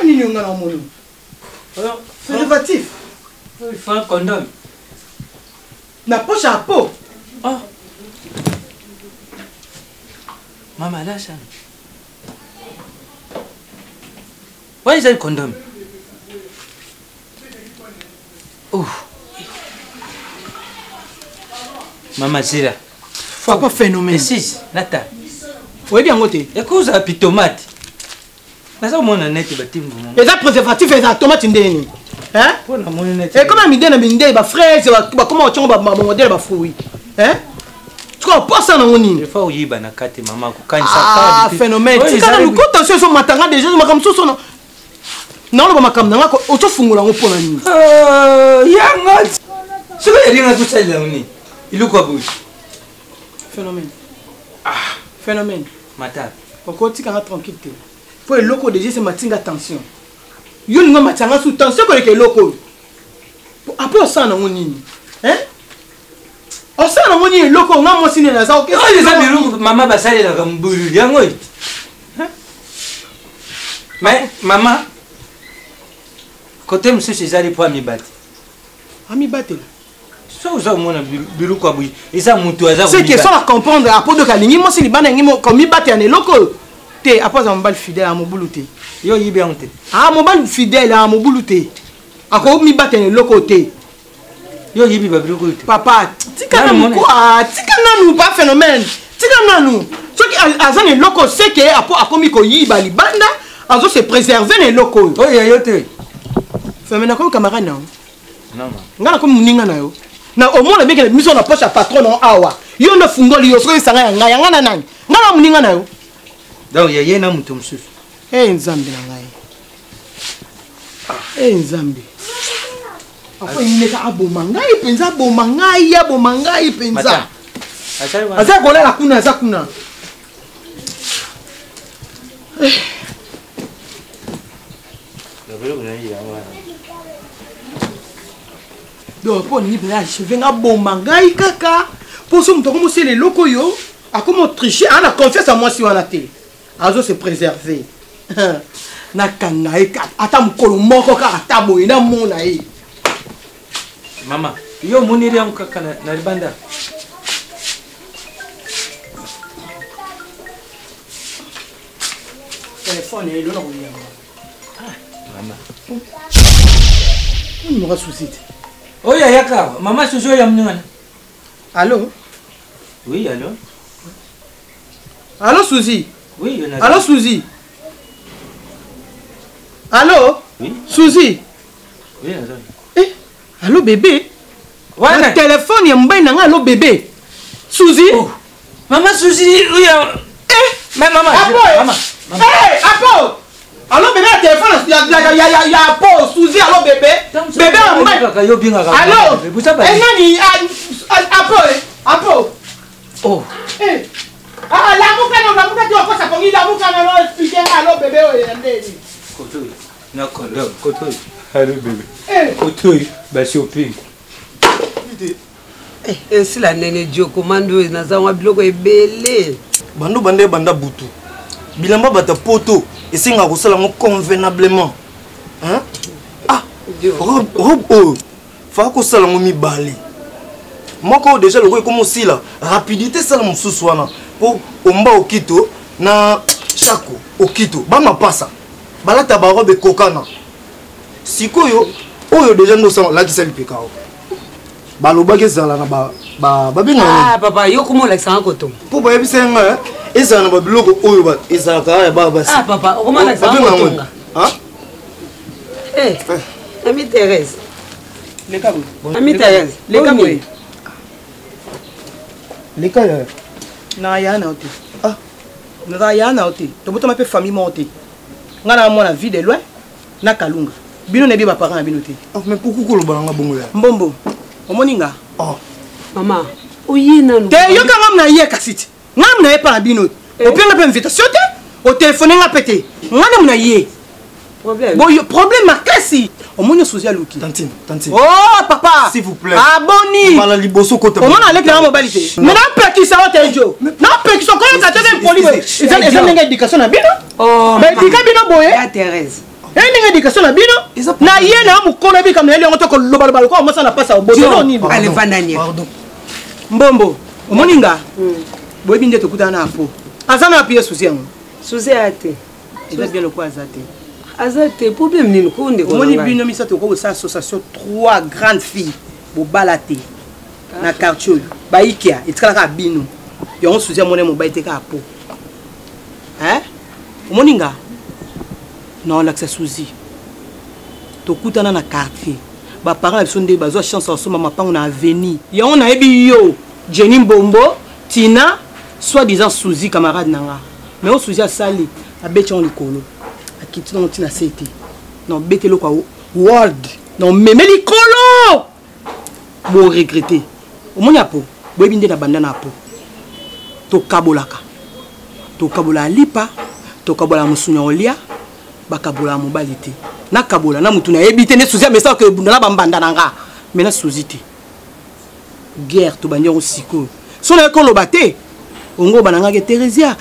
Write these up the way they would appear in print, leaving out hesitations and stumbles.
Nini nga na moni? Préservatif. Il faut un condom. Na poche ya peau. Oh. Mama lasha. Why is that condom? Oh. Mama Zira. Papa phénomène. Esisi, nata. Oyebi yango te. Ekoza pitomate. Naza komona neti batimbu. Eza préservatif eza tomate ndenge nini? Hein? Mpo namoni neti. Ekoma midele na mindele ba fraise bakoma kotyongo ba modèle ba fruits. Hein? Sikoyo posa nango nini? Il faut oyiba na kati mama kokanisa ah, phénomène. Tika na lokota soso ezomatanga deja makambo mosusu naoloba makambo na nga ozofungola yango mpo na nini euh, yango soki elinga tosalela yango nini eloko ya boye phénomène ah phénomène mata okotika nga tranquille te mpo eloko deja ese matinga tension yo olinga omatisa nga sous tension koleka eloko oyo apres osala nango nini hein osala nango nini eloko oyo nga mwasi nini naza oyo eza biloko mama basalelaka mbulu yango mais mama kote mosusu ezali mpo amibate amibatela soki oza komona biloko ya boye eza motu aza c'est que sans comprendre apo doka alingi mwasi libanda yangi komibatela na eloko oyo te apo aza mobali fidèle ya mobulu te yo oyibi yango te ah mobali fidèle ya mobulu te akomibatela na eloko oyo te yo oyibi babiloko oyo te papa tika nanu ah, tika nanu pa phénomène tika nanu soki aza na eloko seke apo akomi koyiba libanda azo se préserver na eloko oyo oyo ya yo te phénomène akomi camarade na yo ngai nakomi moninga na yo na omona beke na biso na poche ya patron na awa yo nde ofungoli yo soki esanga ya ngai ya ngai na nani ngai na moninga na yo donc ya ye na moto mosusu e nzambe na ngai e nzambe akoyineka aboma ngai mpenza aboma ngai aboma ngai mpenza aza kolala kuna aza kuna eh. donc mpo nini mpenza acheve nga aboma ngai kaka mpo so moto akomosela eloko oyo akomo triche aa na confiance ya mwasi wana te azo se préserver nakanga ye ata mokolo moko kaka ata boye namona ye mama yo omoneli yango kaka na libanda telefone elo na koyamba ah, mama numéro susi te oyo ayaka mama susi oyo ya mningana allo oui allo Allô Suzy Oui, Allô Suzy Allô Oui. Suzy Oui, Eh, allô bébé Ouais. Na téléphone ya mobali na nga allô bébé. Suzy oh. Maman Suzy, oui. Eh, mais maman, Apo, je... maman, maman. Eh, Apo. Allô bébé, na téléphone ya ya ya ya ya Apo, Suzy allô bébé. Bébé ya mobali. Yo bingaka. Allô. Eh nani Apo, Apo. Oh. Eh. Ah, lamuka na lamuka te okosa kongi lamuka na no explique nga alo bébé oyo ya ndeni. Kotoyo. Na condom kotoyo. Allo bébé. Eh. Kotoyo ba shopping. Eh, esila nene dio komande oyo naza mwa biloko ebele bando banda ebanda butu bilamba bata poto esengaka kosala yango convenablement hein? ah robe oyo faka kosala yango mibale moko oyo deja lokola ekoma osila rapidité esala mosusu wana mpo omba okito na shako okito bamapasa balata barobe ekokana sikoyo oyo deja nde osala olakisa lipeka o balobaki ezala na babengaka ah, papa yo koma olakisanga kotonga mpo bayebisa ye ngai ezala na babiloko oyo ezalaka ya baa basi ah, papa okoma olakisanga kotonga Eh, eh. Ami Thérèse. Leka boye. Ami Thérèse. Leka boye. Leka ya. Na ya na te. Ah. Na ya na te. Tobotama pe famille moko te. Nga na mwana vie de loin na Kalunga. Bino na bi ba parents na bino te. Ah, mais pourquoi koloba na nga bongo ya? Mbombo. Omoni nga? Oh. Mama, oye nanu. Te yoka nga na ye kasi ti. Nga na ye pa na bino. Eh? Openga pe invitation te. O téléphoner nga pe te. Nga na na ye. Problème. Boyo problème makasi. Omoni Suzy aluki. Tantine, tantine. Oh papa. S'il vous plaît. Aboni. Mbala liboso kota. Omona aleki na mobali te. Mais napekisa yo te jo. Napekisa koyoka te te poli boye. Eza eza ndenge éducation na bino. Oh. Ba éduquer bino boye. Ya Thérèse. E ndenge éducation na bino na ye na mokolo ebika na ye yango to kolobaloba lokola mwasi na pasi ya obotelo nini. Mbombo omoni nga boyebi nde tokutana na apo aza na api ye susi yango. Susi aya te. Eza bien lokola aza te. Aza te, problème nini ko ndeko? Omoni bino misato okoki kosala association, trois grandes filles bobala te na quartier oyo baikia etikalaka bino yango. Susi amoni mobali te kaka po omoni nga na olakisa Suzi. Tokutana na quartier, baparent na biso nde bazwa chance ya kosomba mapango na avenue yango. Nayebi yo Jenny Mbombo, Tina, soit disant Suzi camarade na nga, mais oyo Suzi asali, abeti yango likolo, akiti nango ntina se te na obeti eloko ya world na omeme likolo, boregrete. Omoni apo boyebi nde na banda na apo tokabolaka, tokabolaka lipa, tokabolaka mosuni ya kolia, bakabolaka mobali te. Nakabola na motu nayebi te nde Suzi amesaka ebunda na bambanda na nga, me na Suzi te. Guerre tobandi yango sikoyo. So naye koloba te ongo banangaki Theresia,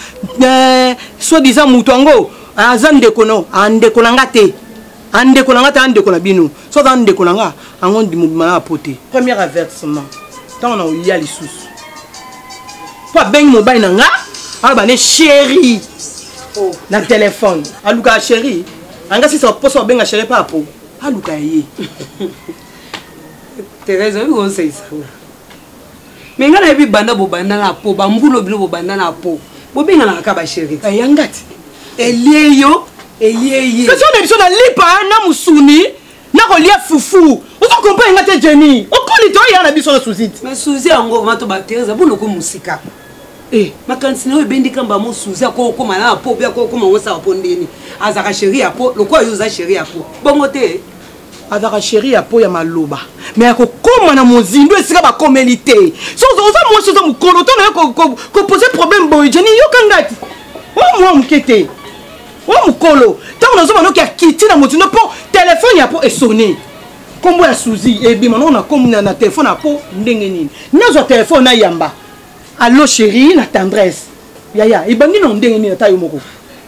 soit disant moto yango aza ndeko no, andeko na nga te, andeko na nga te, andeko na bino. So aza ndeko na nga yango mobima na apo te. Premier avertissement, ntango na oya lisusu mpo abengi mobali na nga aloba ne chéri na telefone, alukaka chéri anga sisa mposa babenga chéri mpe apo aluka ye. Therese, oyebi koseisanga me ngai nayebi banda bobanda na po bambulo bino bobanda na po bobenganaka kaka basheri. Yanga ti elie yo, elie ye. Kasi oyo na biso na lipa na mosuni na kolia fufu, ozo comprendre nga te. Jenny okoli te, oya na biso na Suzi te. Mais Suzi yango vraiment to ba Therese boloko mosika. Makanisi na yo ebendi kamba mo Suzi akokoma na po mpe akokoma ngo sawa po ndeni azalaka sheri ya po lokola yo oza sheri ya po bongo te. Azalaka sheri ya po ya maloba, me akokóma na mozindo esika bakomeli te. So oza mwasi, oza mokolo to naye kopose problème boye. Jeni, yoka ngai ti oyo mwa moke te, oyo mokolo ntango nazoma noki akiti na mozindo mpo telefone ya po esone, nkombo ya Suzi ebima noko na kombo na telefone ya po. Ndenge nini nazwa telefone nayamba allo chéri na tendresse yaya ebandi na ndenge nini? Ata yo moko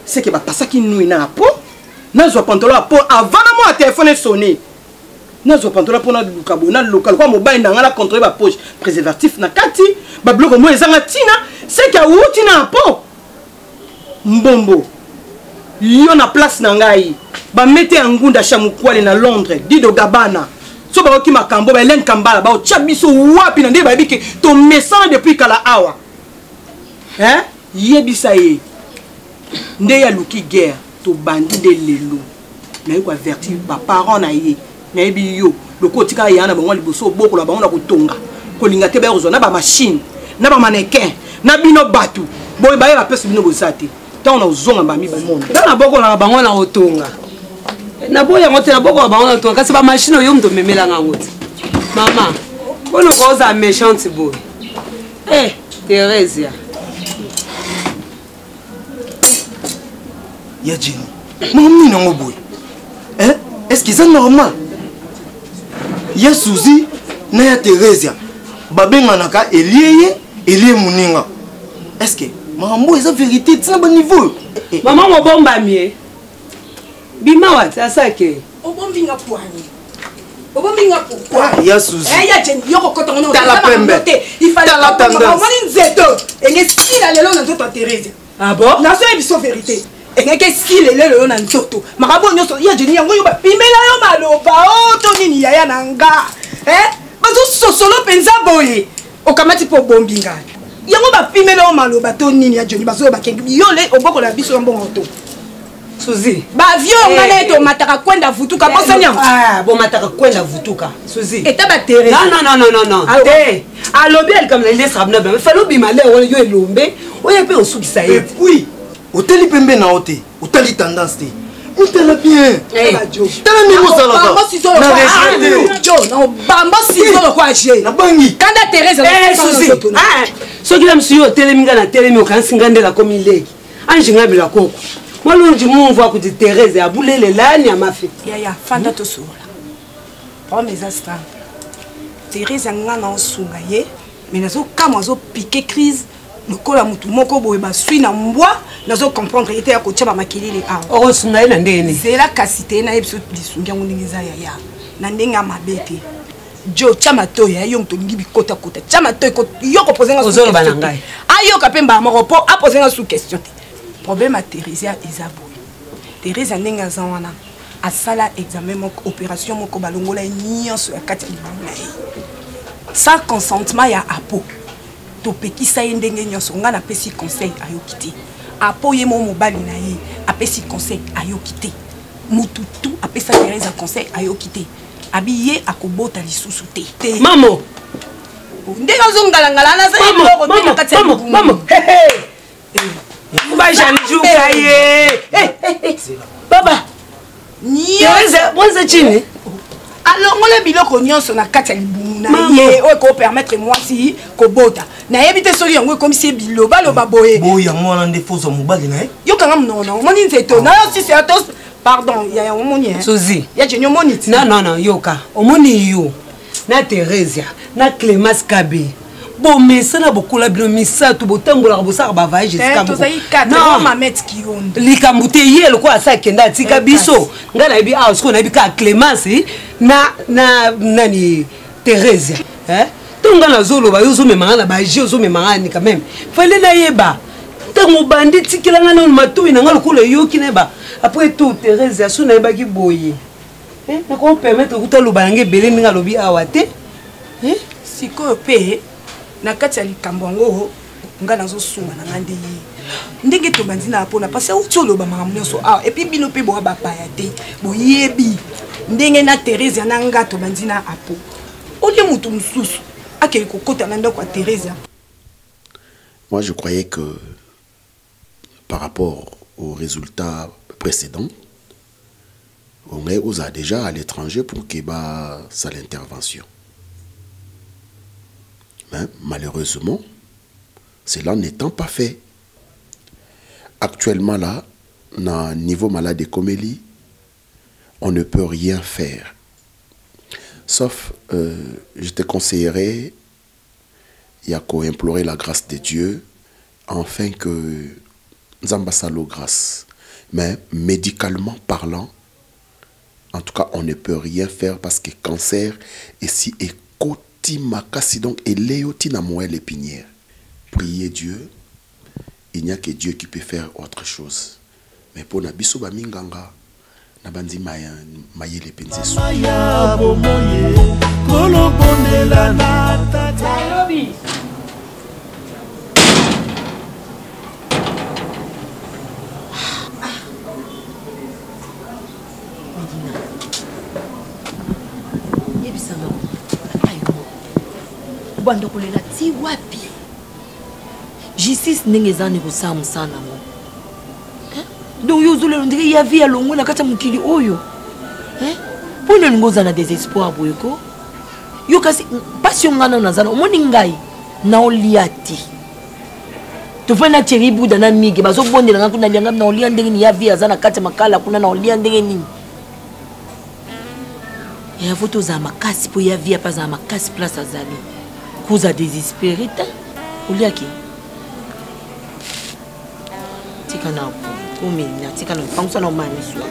seke bapasaki nui na po nazwa pantalon ya po avant na mwa telefone esone, nazwa pantalon mpo naluka boye, naluka lokola mobali na ngai na controle bapoche, préservatif na kati, babiloko moi ezanga ntina. Seke awuti na po mbombo yo na place na ngai bamete ya ngunda Shamukwale na Londres, Dido Gabana, so bayoki makambo ba Helene Kambala baotya biso wapi na nde bayebi ke tomesana depuis kala awa, hein? Yebisa ye nde ye aluki guerre, tobandi nde lelo. Naye koavertir baparent na ye. Nayebi yo lokola otikala ya na bango liboso, obokola bango na kotonga, kolinga te baya kozwa na bamachine na bamannequin na bino bato boye baye bapesi bino boza te. Ntango na ozonga mbami bamona. Nga nabokolaka bango na kotonga, naboyi yango te, nabokola bango na kotonga, kasi bamachine oyo moto omemelanga yango te. Mama mpona kozala méchante boye, eh, Theresia. Ya Jeni, makambo nini yango boye? Est ce que eza normal ya Suzi na ya Theresia babenganaka elie ye elie moninga? Est ce que makambo oyo eza vérité ntina baniveau oyo? Mama mobombami e bima wati asake. Obombi nga poani, obombi nga pourquoi? Ya Suzi. Ya Jeni, yo kokota ngo. Tala pembe. Te, il fallait Tala tendance. Omoni nzeto enge sila lelo na nzoto ya Therese. Ah bon? Nazoyebi biso vérité, engaki esila lelo yo na nzoto. Makambo oyo nyonso ya Jeni yango yo bapimela yo maloba o to nini yaya na nga, bazososolo mpenza boye okamati mpo obombi ngai yango bapimela yo maloba to nini ya Jeni? Bazoyo bakengi yo le obokola biso ya mbongo to Suzi. Bavio nga na ye tomataka kwenda vutuka, bosani yango. Ah, bomataka kwenda vutuka Suzi. Eta batere. Non, non, non, non, non, te alobi alikambo na lesa bina bina falo obima le wana yo elombe oyo mpe osukisa ye. Et puis otali pembe na yo te, otali tendance te, mitala bien, tala ndenge osalaka na regrete. Bamba sizo lokwa je nabangi. Kanda Therese. Suzi, soki na mosu yo otelemi, nga natelemi, okanisi nga nde nakomi leki ange ngabila koko mwalonji mumvu akuti Therese abulelelani amafi. Yaya, fanda, tosolola. Problème eza simple. Therese, nga na osunga ye, mais nazokamwa azopike crise. Lokola motu moko boye baswi na mbwa, nazo comprendre ye te ya kotia ba makelele awa. Okosunga ye na ndenge nini? Zela kasi te nayebi so lisungi yango ndenge eza yaya na ndenge ya mabe te. Jo tia matoyi ya yo moto olingi bikotakota tia matoyi yo kopose nga ozoloba na ngai ayoka mpe mbala moko mpo apose nga sous question te. Problème ya Theresia eza boye. Theresia ndenge aza wana asala examen moko opération moko balongola ye nyonso ya kati ya libumu na ye sans consentement ya apo. Topekisa ye ndenge nyonso ngai napesi conseil ayoki te. Apo ye mo mobali na ye apesi conseil ayoki te. Mutu tu apesa Theresa conseil ayoki te. Abi ye akobota lisusu te. Te. Mamo. Ndenge azongalangala naza ye biloko te na kati ya libumu. Mamo. Bajanjuka ye. Baba. Mwanza chini. Alongola biloko nyonso na kati ya libumu na ye oyo ekopermettre mwasi kobota. Nayebi te soki yango ekomisi ye bilobaloba boye. Boye yango wana nde fozwa mobali na ye. Yokanga monoko na omoni nzeto na yo sisi ya tos pardon ya yango omoni hein. Suzy. Ya Jenny omoni ti. Non non non yoka omoni yo na Theresia na Clémence Kabe bomesana bokola bino misato botambolaka bosalaka bavoyage esika moko likambo te ye lokola asa akenda atika biso ngai nayebi awa sikoyo nayebi kaka Clémence na na nani Theresia eh? ntango ngai nazoloba yo ozomema ngai na baje ozomema ngai ni quand même fale nayeba ntango obandi tikela ngai nano matoi na ngai lokola eyoki nayeba après tout Theresia so nayebaki boye eh, nako permettre kuta aloba na ngai ebele ndenge alobi awa te eh? Sikoyo mpe na kati ya likambo yango ngai nazosunga na ngai nde ye ndenge tobandi na mpona mpasi auti oloba makambo nyonso awa epuis bino mpe boya bapaya te boyebi ndenge na Theresia na nga tobandi na apo olie moto mosusu akei kokota na ndako ya Theresia. Moi, je croyais que par rapport aux résultats précédents, on est aux déjà à l'étranger pour qu'il y ait l'intervention. Mais malheureusement, cela n'étant pas fait. Actuellement là, dans niveau malade et comélie, on ne peut rien faire. Sauf, je te conseillerais, il y a qu'à implorer la grâce de Dieu, afin que Nzamba salo grâce. Mais médicalement parlant, en tout cas, on ne peut rien faire parce que cancer est si ekoti makasi, donc eleyoti na moelle épinière. Priez Dieu, il n'y a que Dieu qui peut faire autre chose. Mais pour na biso ba minganga, na bandi mayele penza so. Maya bomoye, kolobondela na tata. Nairobi. Obanda kolela ti wapi? Justice ndenge eza nde kosala mosala nango. Donc yo ozolela ondire ya vie ya longwe na kati ya mokili oyo. Mpo nini olingi ozala na désespoir boye ko? Yo kasi mpasi yo ngai nano naza na omoni ngai naolia te. Tofandi na Thierry Bouda na Mige bazobondela ngai kuna lianga naolia ndenge nini ya vie aza na kati ya makala kuna naolia ndenge nini? Ya faut tozala makasi mpo ya vie ape azala makasi place azali. Koza désespéré te. Oliaki? Tika na komina, tika na pangusa na omaya miso.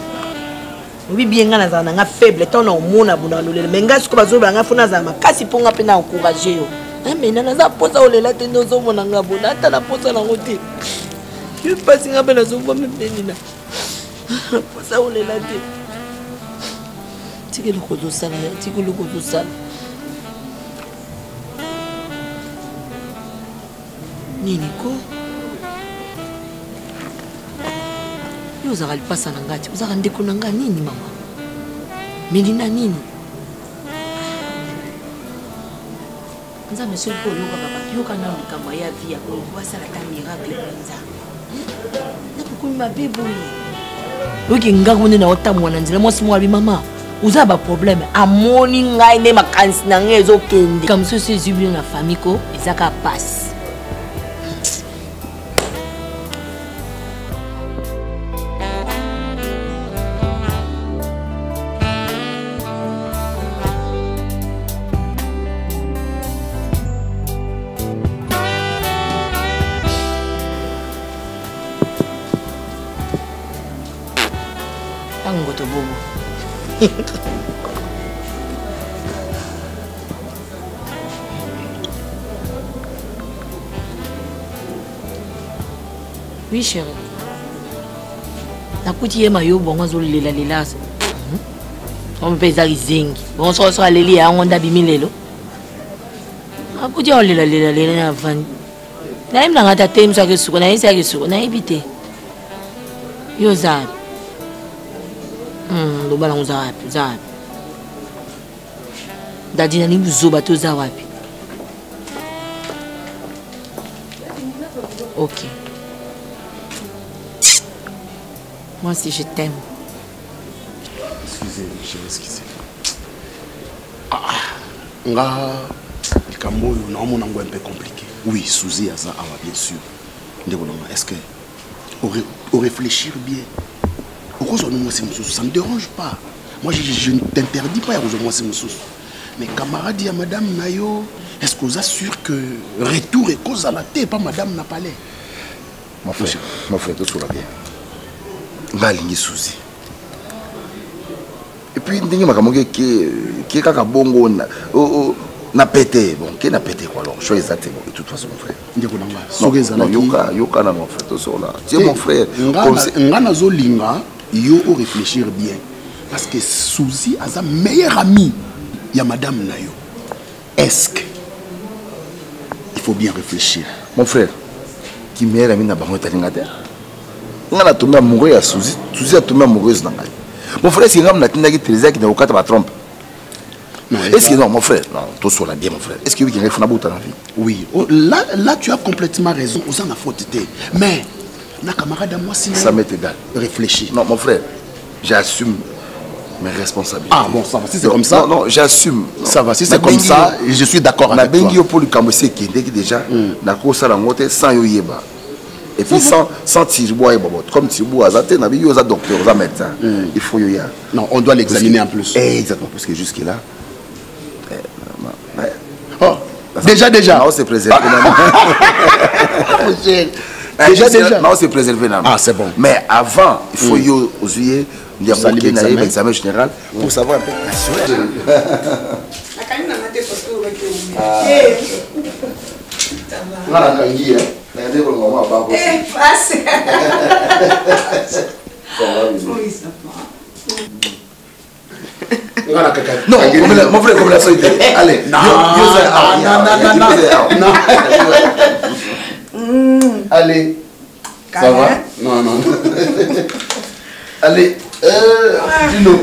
Obi bien nga nazala na nga faible tant na omona bona lolela mais nga siko bazoloba nga fona azala makasi mpo nga mpe na encourager yo. Mais na naza posa olela te nde ozomona nga bona ata na posa nango te. Yo mpasi nga mpe nazomba mepeni na posa olela te. Tika eloko ozosala, tika eloko ozosala. Nini ko? Yo ozalaka lipasa na ngai te, ozalaka ndeko na ngai nini mama? Melina nini? Nzambe soki mpe oyokaka bato, yoka nano likambo ya vie ya oyo, basala ata miracle mpenza. Nakokomi mabe boye. Oyoki nga kuna na otambola na nzela, mwasi moko alobi mama, oza na baproblème, amoni ngai nde makanisi na ngai ezokende. Likambo mosusu ezwi bino na famille ko, eza kaka pasi. Oui chérie. Nakuti ye mayo bongo azolela lela. Omo mpe eza kizengi. Bongo soko soko aleli yango nde abimi lelo. Akuti aolela lela lela na avandi. Nayebi na ngai te atelemisi ake suka nayebisi ake suka nayebi te. Yo oza wapi? Hmm, loba nango oza wapi? Oza wapi? Dadi nalingi buzoba te oza wapi? Ok. Moi aussi, je t'aime. Excusez, je m'excuse. Ah, nga likambo oyo naomona yango un peu compliqué. Oui, Suzy aza awa bien sûr. Ndeko na nga, est-ce que réfléchir bien okozwa no mwasi mosusu ça ne dérange pas moi je, je, je ne t'interdis pas ya kozwa mwasi mosusu mais camarade ya madame na yo est ce que oza sûr que retour ekozala te epa madame na palais mon frère mon frère tosola bien nga alingi suzi et puis ndenge makambo ke ke kaka bongo na, oh, oh, na pete bon ke na pete quoi alors choix eza te bon de toute façon mon frère ndeko na nga soki ezalaki yoka yoka na mon frère tosola tu es mon frère nga nazolinga yo o réfléchir bien parce que Suzy aza meilleur ami ya madame na yo est-ce que il faut bien réfléchir mon frère ki meilleur ami na bango etali nga te nga na tombe amoureux ya Suzy Suzy atombe amoureuse na ngai mon frère est-ce que nga natindaki Thérésia akende kokata batrompe Est-ce que non, mon frère, non, tout soit bien, mon frère. Est-ce que oui, qu'il faut na vie Oui, oh, là, là, tu as complètement raison. Aux en a faute Mais, na camarade à moi, sinon. Ça m'est égal. Réfléchis. Non, mon frère, j'assume mes responsabilités. Ah bon, ça va, si c'est comme ça. Non, non, j'assume. Ça va, si c'est comme ça, je suis d'accord avec toi. Nabengi yo pour likambo esi ekendeki déjà, nakosala yango te sans yo yeba. Et puis sans, sans Tirbo ayeba bon, comme Tirbo aza te, nabi yo oza docteur, oza médecin. Il faut yo ya. Non, on doit l'examiner en plus. Exactement, parce que jusque là oh, déjà déjà. On s'est préservé. Déjà déjà. Non, on s'est préservé là. Ah, c'est bon. Mais avant, il faut yo ozuye l'examen général pour savoir un peu. Nga nakangi nakangi kolonga mwa bako. Non, mon frère, comme la soirée. Allez, non, non, non, non, non. Allez, ça va Non, non. Allez, Dino,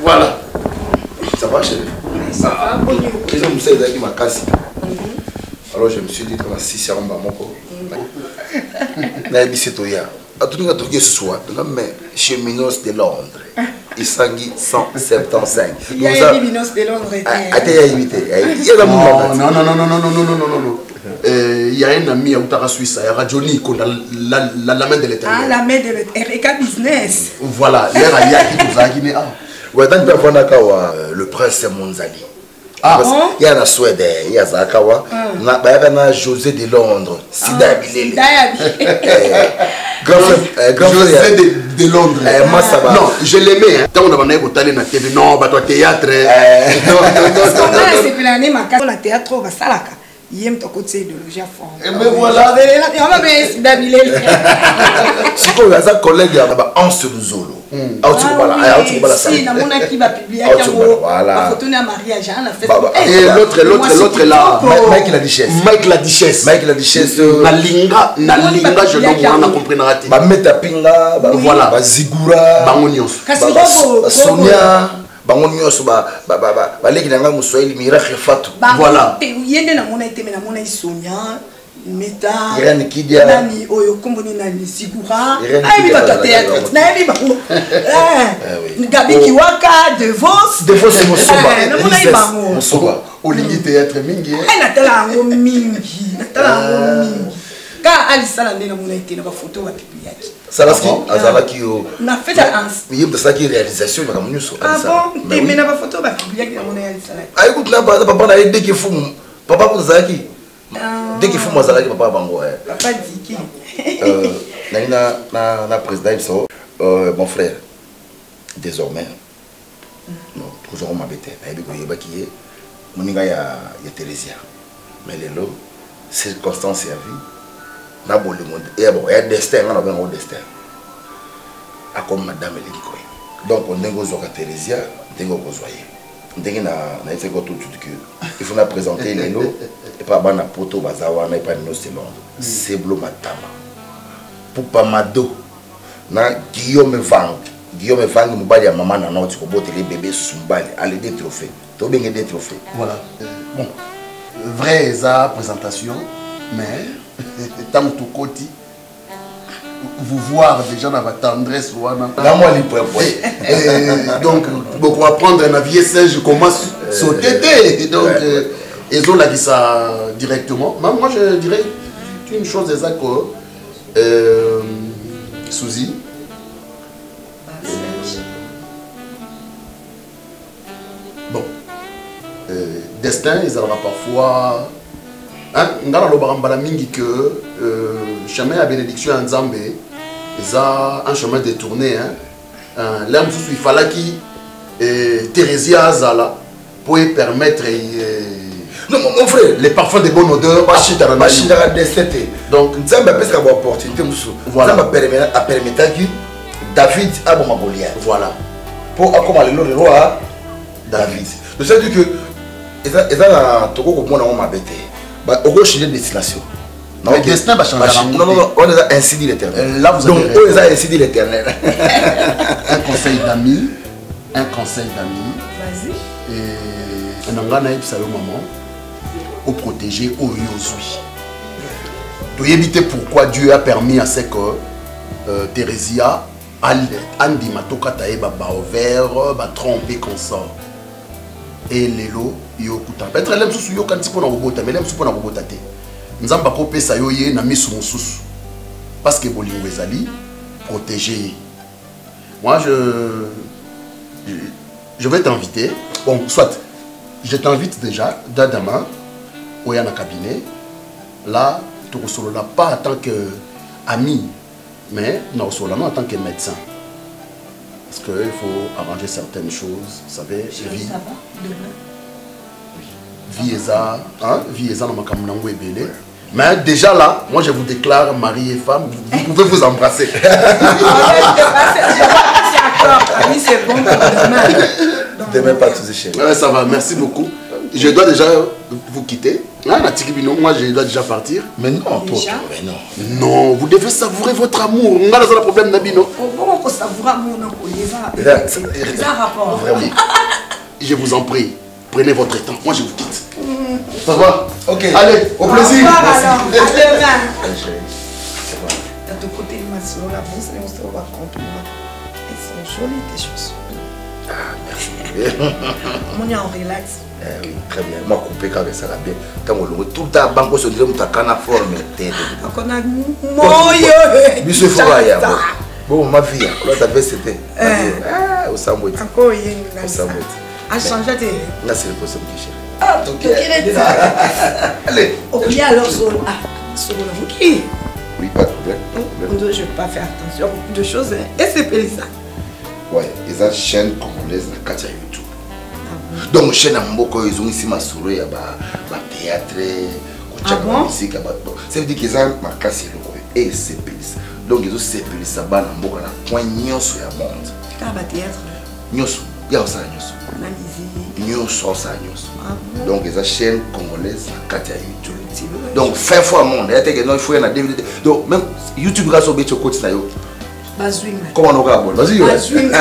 voilà. Ça va, chérie Ça va, Ils ont moussé qui m'a cassé. Alors je me suis dit qu'on a 6 heures, nayebisi toya atuninga toki susu wapi nga mais chez Minos de Londres isangi 175 ate yayebi te yeza non non non non non non non non non non il y a un ami autaka Suisse ya Johnny Konda la, la, la main de l'éternel. Ah, la main de l'éternel. Eka business. Voilà, l'air ayaki tozalaki ne ah. Ouais, tant que avandaka wa le prince Monzali. Ah bon? Ya na Suède, ya azalaka wa. Na bayaka na José de Londres, sida ya bilele. Sida ya bilele. Grand frère, grand frère José de, de Londres. Eh, moi ça va. Non, je l'aimais hein. Tant on a kotale na TV, non, bato théâtre. Non, non, non, non. C'est l'année makasi na théâtre basalaka. Ye moto akotisa idéologie ya forme. Et mais voilà. Yango mpe sida bilele. Sikoyo aza collègue ya ba Anse Luzolo. Auti kobala, auti kobala Si namonaki ba publiaki yango. Ba photo na mariage na Facebook. Et l'autre l'autre l'autre là, Mike la Duchesse. Mike la Duchesse. Mike la Duchesse. Nalinga, nalinga je l'homme wana comprendra te. Ba Meta Pinga, ba voilà, ba Zigura, bango nyonso. Kasi robo, Sonia, bango nyonso baleki na ngai moswahili miracle fatu. Voilà. Ye nde namona ye te mais namona ye Sonia. Meta Irène Kidia nani oyo kombo ni nani Zigura ayebi bato ya théâtre nayebi bango Gabi Kiwaka Devos Devos Mosoba namonaki bango Mosoba olingi théâtre mingi eh natala yango mingi natala yango mingi kaka alisala nde namonaki te na bafoto bapibliaki Salaski azalaki yo na fête ya ans ye moto asalaki réalisation makambo nyonso ah bon te mais na bafoto bapibliaki namona ye alisalaki ayekuti na papa na ye deke fumu papa kutu azalaki deke fumu azalaki papa bango papa diki nani na, na, na président biso mon frère désormais Non, tokozwaka mabe te, nayebi koyebaki ye moninga ya, ya Theresia. Mais lelo circonstance ya vie na bolingo ya bon ya destin nga na benga destin akomi madame elingi koya. Donc ndenge ozwaka Theresia ndenge okozwa ye ndenge na nayebisaki yo tout de suite que il faut na présenter lelo epa bana poto baza wana epa nino selonde seblo matama pupa mado na Guillaume Vang. Guillaume Vang mobali ya mama na noti kobotele bébé sumbali ale des trophées tobenge des trophées. Voilà. Bon, vrai eza présentation, mais ntango tokoti vous voir déjà dans la tendresse wana na mwa lipwepwe. Donc boko apprendre na vie Serge comment sauter te. Donc ezolakisa directement. Mais moi je dirais une chose eza que Suzy, bon, destin ezalaka parfois hein, nga nalobaka mbala mingi que chemin ya bénédiction ya Nzambe eza un chemin détourné, hein. L'air mosusu il fallaki Thérésia azala pour permettre Non, mon frère, les parfums de bonne odeur bashitaka destin te. Donc Nzambe apesaka baopportunité mosusu. Voilà. Nzambe apermetaki David aboma Goliath. Voilà. Mpo akoma lelo le roi David. Donc ça veut dire que eza na toko komona yango mabe te, okochange destination. Mais destin va changer. Non, non, non, on est ainsi dit l'Éternel. Là, vous Donc, on est ainsi dit l'Éternel. Un conseil d'amis. Un conseil d'amis. Vas-y. Et nanga nayebisa yo maman, oprotéger oyo ozwi. Toyebi te pourquoi Dieu a permis à ce que Thérésia andima tokata ye baovaire batrompe consort. Et lelo yo okutana peut-être ele mosusu yokanisi mpona kobota, mais ele mosusu mpona kobota te. Nzambe akopesa yo ye na miso mosusu parce que bolingo ezali protéger ye. Moi je vais t'inviter, bon soit je t'invite déjà dès demain oya na cabinet là, tokosolola pas en tant que ami, mais nakosolola en tant que médecin, parce que il faut arranger certaines choses, vous savez. Chérie, vie ça va demain? Vie eza, hein, vie eza na makambo nango ebele. Mais déjà là, moi je vous déclare mari et femme, vous pouvez vous embrasser. Oui, c'est bon pour demain. Demain, pas tous chérie. Ouais, ça va, merci beaucoup. Je dois déjà vous quitter. Hein, la Tiki Bino, moi je dois déjà partir. Mais non, toi, Déjà? mais non. Non, vous devez savourer votre amour. On a un problème, Nabino. Bon, on savoure amour, non, on Et là, eza rapport. Vraiment. Je vous en prie, prenez votre temps. Moi je vous quitte. Ça va? Ok. Allez, au plaisir. Au revoir alors. À demain. Allez, chérie. Ça va. De ton côté, ma soeur, la bourse, on se voit compliment. Elles sont jolies tes chaussures. Ah, merci. On est en relax. Eh oui, très bien. Moi, coupé quand ça va bien. Tant que le tout le temps, banco se dirait que tu as forme. Encore un moyo. Biso faut ya. Bon, ma fille, là ta veste c'était. Ah, au sambo. Encore une. Au sambo. A changé de. Là c'est le possible que chérie. Ah, ok. Allez. Ok, alors solo. Ah, solo. Ok. Oui, pas de problème. Je vais pas faire attention à beaucoup de choses. Hein. Et c'est ça. Ouais, ils ont chaîne congolaise na kati ya YouTube. Donc chaîne ya mboka oyo ezongisi masolo ya ba théâtre, kotia Ah bon? musique ya bato. Ça veut dire qu'ils ont makasi eloko oyo esepelisa. Donc ezosepelisa bana mboka na coin nyonso ya monde. Kaka ba théâtre. Nyonso, ya osala nyonso. Na musique. Nyonso osala nyonso. Ah bon? Donc eza chaîne congolaise na kati ya YouTube. Donc fin fois monde, ya teke non il faut ya na DVD. Donc même YouTube ka so beti okoti na yo. Bazwinga. Comment on aura bon? Vas-y. Bazwinga.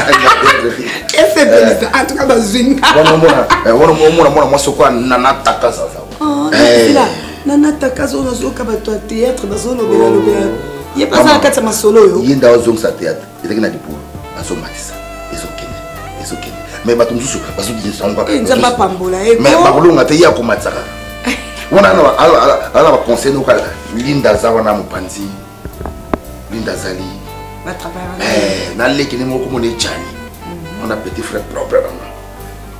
Esepelisa. En tout cas bazwinga. Wana omona, wana omona mwana mwasi okoya nana takaza aza. Oh, nzela. Nana takaza oyo nazoyoka bato ya théâtre bazolobela lobela. Ye mpe aza na kati ya masolo oyo. Ye nde azongisa théâtre, ezalaki na libulu, azomatisa, ezokende, ezokende. Mais bato mosusu bazobimisa yango kaka. Eh, Nzambe apambola ye. Mais bakolonga te, ye akomatisa kaka. Wana aza na baconseil noka Linda aza wana mopanzi. Linda azali. Batravaille. Naleki ne moko komona ejani. On a petit frère propre nanga.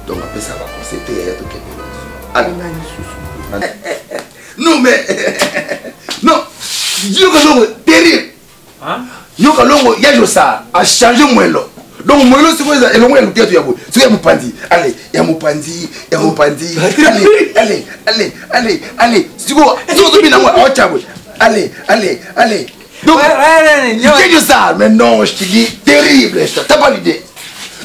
Donc apesa ba conseil te ya tokende. Allez. Non mais non, yoka longo terrible. Hein? Yoka longo ya josa a changé mwelo. Donc moelo sikoyo eza elongo ya loketo ya boye, sikoyo ya mopanzi, allez, ya mopanzi, ya mopanzi, allez, allez, allez, allez, allez, sikoyo soki ozobina yango aotya boye, allez, allez, allez. Donc, ouais, ouais, ça, mais non, je te dis, terrible, t'as pas l'idée.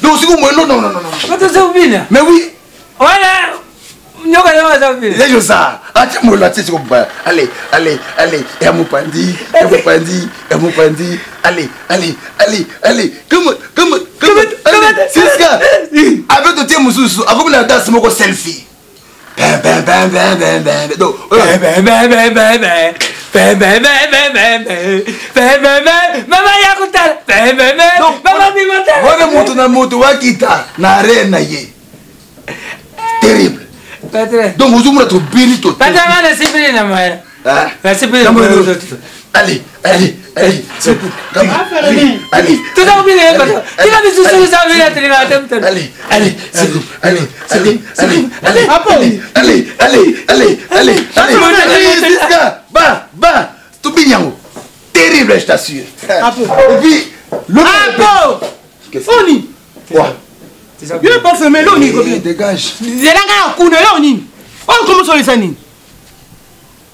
Donc, sikoyo moelo, non, non, non, non. Mais oui. Voilà. Nyoka nyoka za vile. Yejo sa. Acha mola tsi ko ba. Allez, allez, allez, ya mopandi, ya mopandi, ya mopandi. Allez, allez, allez, allez. Come come come. Allez, Siska. Avec to tie mususu, akomi na danse moko selfie. Ben ben ben ben ben ben. Donc, ben ben ben ben ben ben. Ben ben ben ben ben ben. Ben ben ben. Mama ya kutala. Ben ben ben. Mama bimata. Wana moto na moto wakita na arena ye. Terrible. Donc ozomona tobini to. Allez, allez, allez, allez, allez, allez, allez, allez, allez, allez, allez, allez, allez, allez, allez, allez, ba, ba, tobini yango. Terrible, je t'assure. Et puis, le. Apo! Oni! Quoi? Yo pas fermé l'eau ni combien? Dégage. Zelanga ya kuna l'eau nini? Oyo komo solisa nini?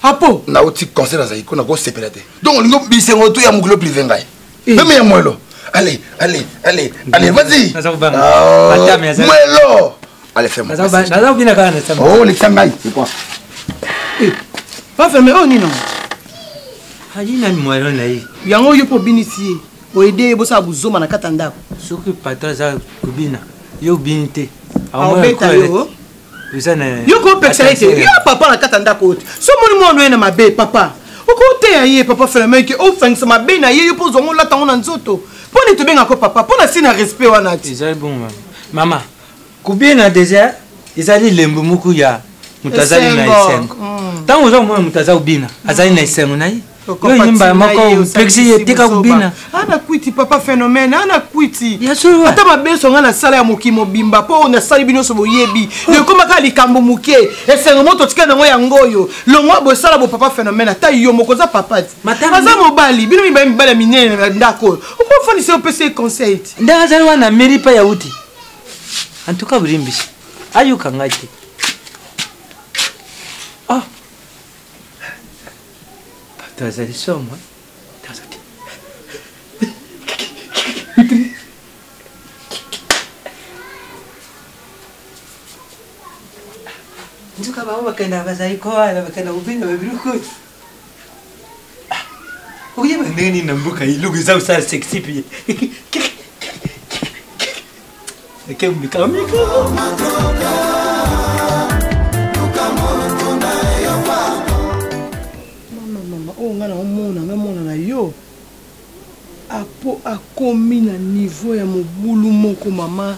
Apo. Na oti conseil nazali ko na ko sepela te. Donc olingo bisengo to ya mokilo privé ngai. Même ya mwelo. Allez, allez, allez, allez, vas-y. Mwelo. Allez, fais-moi. Naza kubina kaka na sama. Oh, lekisa ngai, c'est quoi? Pas fermé oyo nini? Ayi nani mwelo na ye? Yango yo po binisi ye. Oede ye bosala buzoma na kati ya ndako. Soki patron aza kobina, yo obini te. Aobeta yo. Yo kopekisa ye te. Yo papa na kati ya ndako oyo te. So omoni mwana oye na mabe papa. Okoteya ye papa Philomène ke ofangisa mabe na ye yo mpo ozwa ngo olata ngo na nzoto. Mpo nini tobengaka papa? Mpo na si na respect wana te. Ezali bongo mama. Mama, kobina deja ezali lembo moko ya moto azali na esengo. Ntango oza komona moto aza kobina, azali na esengo na ye. Yo yimba moko opekisi ye tika kobina. Ana kwiti papa phénomène, ana kwiti. Ata mabeso nga nasala ya mokili mobimba mpo nasali bino nyonso boyebi. Ekoma kaka likambo moke. Esengo moto tika nango yango oyo. Longwa bosala bo papa phénomène ata yo moko oza papa ti. Aza mobali, bino mibali mibali ya minene na ndako oyo. Okofandisa opesa ye conseil ti. Ndenge azali wana meri pa ya uti. En tout cas bolimbisi. Ayoka ngai te. Ah. Bato azali somo. Nzoka bango bakendaka bazali koala bakenda kobina babiloko oyo. Oyeba ndenge nini na mboka eloko eza kosala sexy mpe eke mika mika. Mama mama oyo nga naomona nga mona na yo apo akomi na niveau ya mobulu moko mama